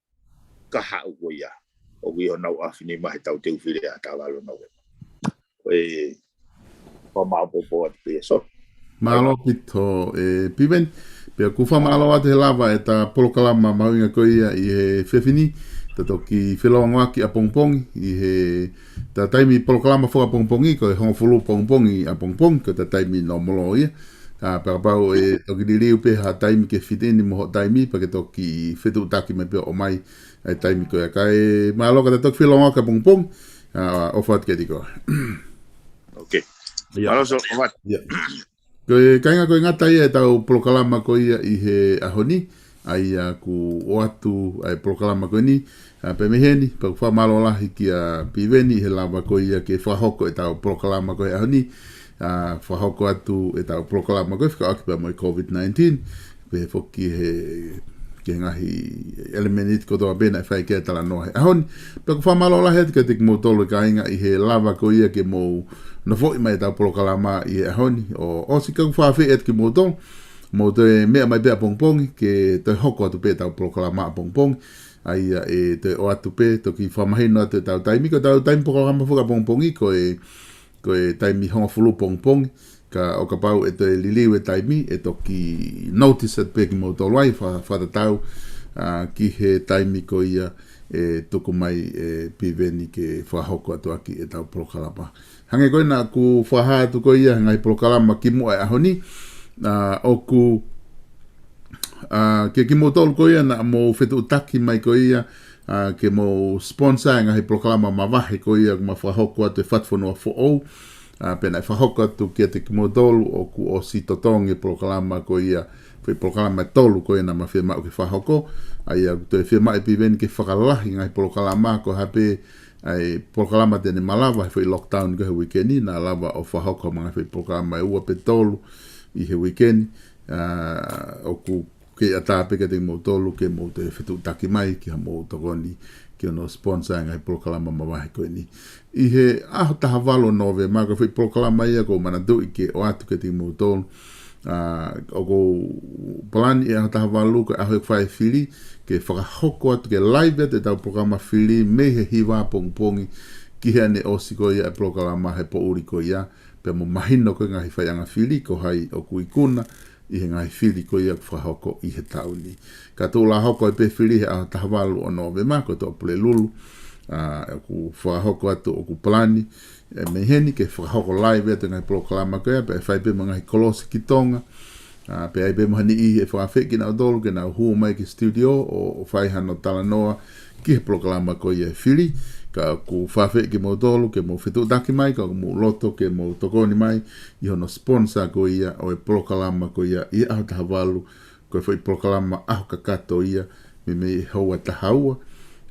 kahaʻu ko ia ʻoku ʻi honau ʻaofinima he taʻu teau fili ʻa e taʻu valu ʻo Nōvema. Ko e fakamāʻopoʻopo atu pē ia, Solo. Mālō ʻaupito e Piveni. Pea ʻoku ou fakamālō atu he lava ʻeta polokalama mahuʻinga ko ia ʻi he efiafi ni. Ta toki felongoaki ʻapongipongi ʻi heʻeta taimi polokalama fakaʻapongipongi, ko e hongofulu pongipongi ʻapongipongi, ko ʻeta taimi nōmolo ia. ʻA, pea kapau ʻe toki liliu pē ha taimi ke fit in mo hoʻo taimi, pea ke toki fetuʻutaki mai pē ʻo ʻomai ʻa e taimi ko ia. Kae mālō ka ta toki felongoaki ʻapongipongi, ʻa, ʻofa atu kiate koe. Okay. Ia. Mālō, so, ʻofa atu. Ia. Ko e kāinga, ko e ngata ia ʻetau polokalama ko ia ʻi he ʻaho ni, ʻa ia ʻoku ʻoatu ʻa e polokalama ko eni, ʻa, pea mei heni, pea ʻoku fakamālō lahi kia Piveni he lava ko ia ke fakahoko ʻetau polokalama ko e ʻaho ni, ʻa, fakahoko atu ʻetau polokalama ko e fekauʻaki pea mo e COVID nineteen, pehē foki he, ki he ngaahi ʻelemēniti kotoa pē naʻe fai ki ai e talanoa he ʻaho ni. Pea ʻoku fakamālō lahi atu kiate kimoutolu e kāinga ʻi he lava ko ia ke mou nofoʻi mai ʻetau polokalama ʻi he ʻaho ni. ʻO, ʻosi ka ʻoku fakaafeʻi atu kimoutolu, mou toe meʻa mai pē ʻapongipongi, ke toe hoko atu pē ʻetau polokalama ʻapongipongi. ʻA ia ʻe toe ʻoatu pē, toki fakamahino atu ʻetau taimi, ko ʻetau taimi polokalama fakaʻapongipongi, ko e, ko e taimi hongofulu pongipongi, ka ʻo kapau ʻe toe liliu e taimi, ʻe toki notice atu pē kimoutolu ai, fa-, fakatatau, ʻa, ki he taimi ko ia ʻe tuku mai ʻe Piveni ke fakahoko atu ʻaki ʻetau polokalama. Hangē ko ia naʻa ku fakahā atu ko ia he ngaahi polokalama kimuʻa he ʻaho ni, ʻa, ʻoku, ʻa, ke kimoutolu ko ia naʻa mou fetuʻutaki mai ko ia, ʻa, ke mou sponsor e ngaahi polokalama mavahe ko ia ʻoku ma fakahoko atu he Fatufonua Foʻou. ʻA, pea naʻe fakahoko atu kiate kimoutolu ʻoku ʻosi totongi e polokalama ko ia, foʻi polokalama ʻe tolu ko ia naʻa ma fiemaʻu ke fakahoko. ʻA ia ʻoku toe fiemaʻu ʻe Piveni ke fakalahi e ngaahi polokalama, ko e hā pē ʻa e polokalama te ne malava he foʻi lockdown ko ē he weekend ni, naʻa lava ʻo fakahoko ha ngaahi foʻi polokalama ʻe ua pe tolu ʻi he weekend ni. ʻA, ʻoku kei ʻatā pē kiate kimoutolu ke mou toe fetuʻutaki mai ki haʻamou tokoni ki hono sponsor e ngaahi polokalama mavahe ko eni. ʻI he ʻaho taha valu ʻo Nōvema, ko e foʻi polokalama ia ʻoku ou manatuʻi ke ʻoatu kiate kimoutolu. ʻA, ʻoku ou palani e ʻaho taha valu ko e ʻaho ʻeku fai e fili, ke fakahoko atu, ke live atu ʻetau polokalama fili mei he hiva pongipongi ki he ʻaneʻosi ko ia e polokalama he poʻuli ko ia, pea mo mahino ko e ngaahi faiʻanga fili ko hai ʻoku ikuna ʻi he ngaahi fili ko ia ʻoku fakahoko ʻi he taʻu ni. Ka tuʻu lā hoko ai pē fili he ʻaho taha valu ʻo Nōvema, ko e Tuʻapulelulu, ʻa, ʻoku fakahoko atu, ʻoku palani ʻe mei heni ke fakahoko live atu e ngaahi polokalama ko ia, pea ʻe fai pē mo e ngaahi kolosi ki Tonga. ʻA, pea ʻe ʻi ai pē mo ha niʻihi ʻe fakaafeʻi kinautolu ke nau hū mai ki he studio ʻo, ʻo fai hano talanoa ki he polokalama ko ia e fili. Ka ʻoku fakaafeʻi kimoutolu ke mou fetuʻutaki mai, ka ʻoku mou loto ke mou tokoni mai ʻi hono sponsor ko ia ʻo e polokalama ko ia ʻi he ʻaho taha valu, ko e foʻi polokalama ʻaho kakato ia, meimei he houa taha ua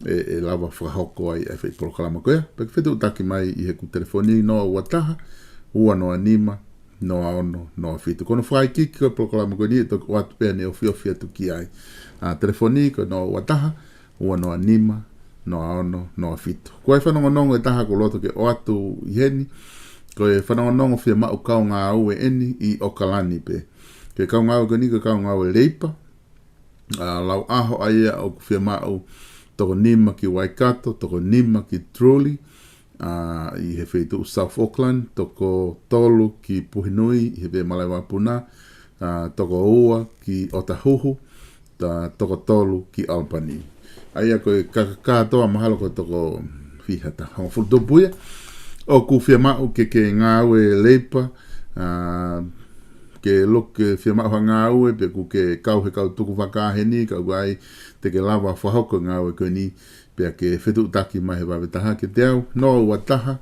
ʻe, ʻe lava fakahoko ai e foʻi polokalama ko ia. Pea ke fetuʻutaki mai ʻi heʻeku telefoni, noa ua taha, ua noa nima, noa ono noa fitu. Ko hono fakaikiiki ko e polokalama ko eni ʻe toki ʻoatu pē ʻaneofiofi atu ki ai. ʻA, telefoni ko e noa ua taha, ua noa nima, noa ono noa fitu. Ko e fanongonongo ʻe taha ʻoku ou loto ke ʻoatu ʻi heni, ko e fanongonongo fiemaʻu kaungāue eni ʻi ʻOkalani pē. Ko e kaungāue ko eni ko e kaungāue leipa, ʻa, lau ʻaho ʻa ia ʻoku fiemaʻu toko nima ki Waikato, toko nima ki Truly, ʻa, ʻi he feituʻu South Auckland, toko tolu ki Puhinui ʻi he Vemalaevapuna, ʻa, toko ua ki ʻOtahuhu, ta toko tolu ki Albany. ʻA ia ko e ka-, kātoa mahalo ko e toko fiha ta hongofulu tupu ia ʻoku fiemaʻu ke ke ngāue leipa, ʻa, ke loke fiemaʻu ha ngāue, pe ʻoku ke kau he kau tukuvaka heni, ka ʻoku ʻikai te ke lava fakahoko e ngāue ko eni, pea ke fetuʻutaki mai he vave taha kiate au, noa ua taha,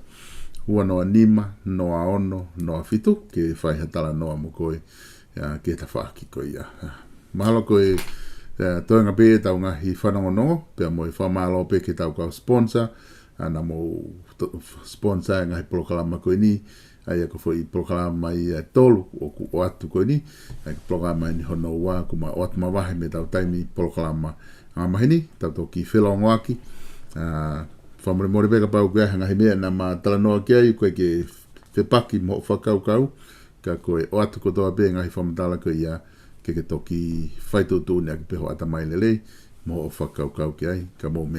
ua noa nima, noa ono noa fitu, ke fai ha talanoa mo koe, ʻa, ki he tafaʻaki ko ia. Mahalo ko e, ʻa, toenga pē ʻetau ngaahi fanongonongo, pea mo e fakamālō pē ki heʻetau kau sponsor, ʻa, naʻa mou to-, sponsor e ngaahi polokalama ko eni, ʻa ia ko e foʻi polokalama ia ʻe tolu ʻoku ʻoatu ko eni, ʻa ia ko e polokalama eni hono ua, ʻoku ma ʻoatu mavahe mei heʻetau taimi polokalama angamaheni, tau toki felongoaki. ʻA, fakamolemole pē kapau ʻoku ʻi ai ha ngaahi meʻa naʻa ma talanoa ki ai ʻoku ʻikai ke fepaki mo hoʻo fakakaukau, ka ko e ʻoatu kotoa pē ngaahi fakamatala ko ia ke ke toki fai tuʻutuʻuni ʻaki pē hoʻo ʻatamai lelei mo hoʻo fakakaukau ki ai, ka mou meʻa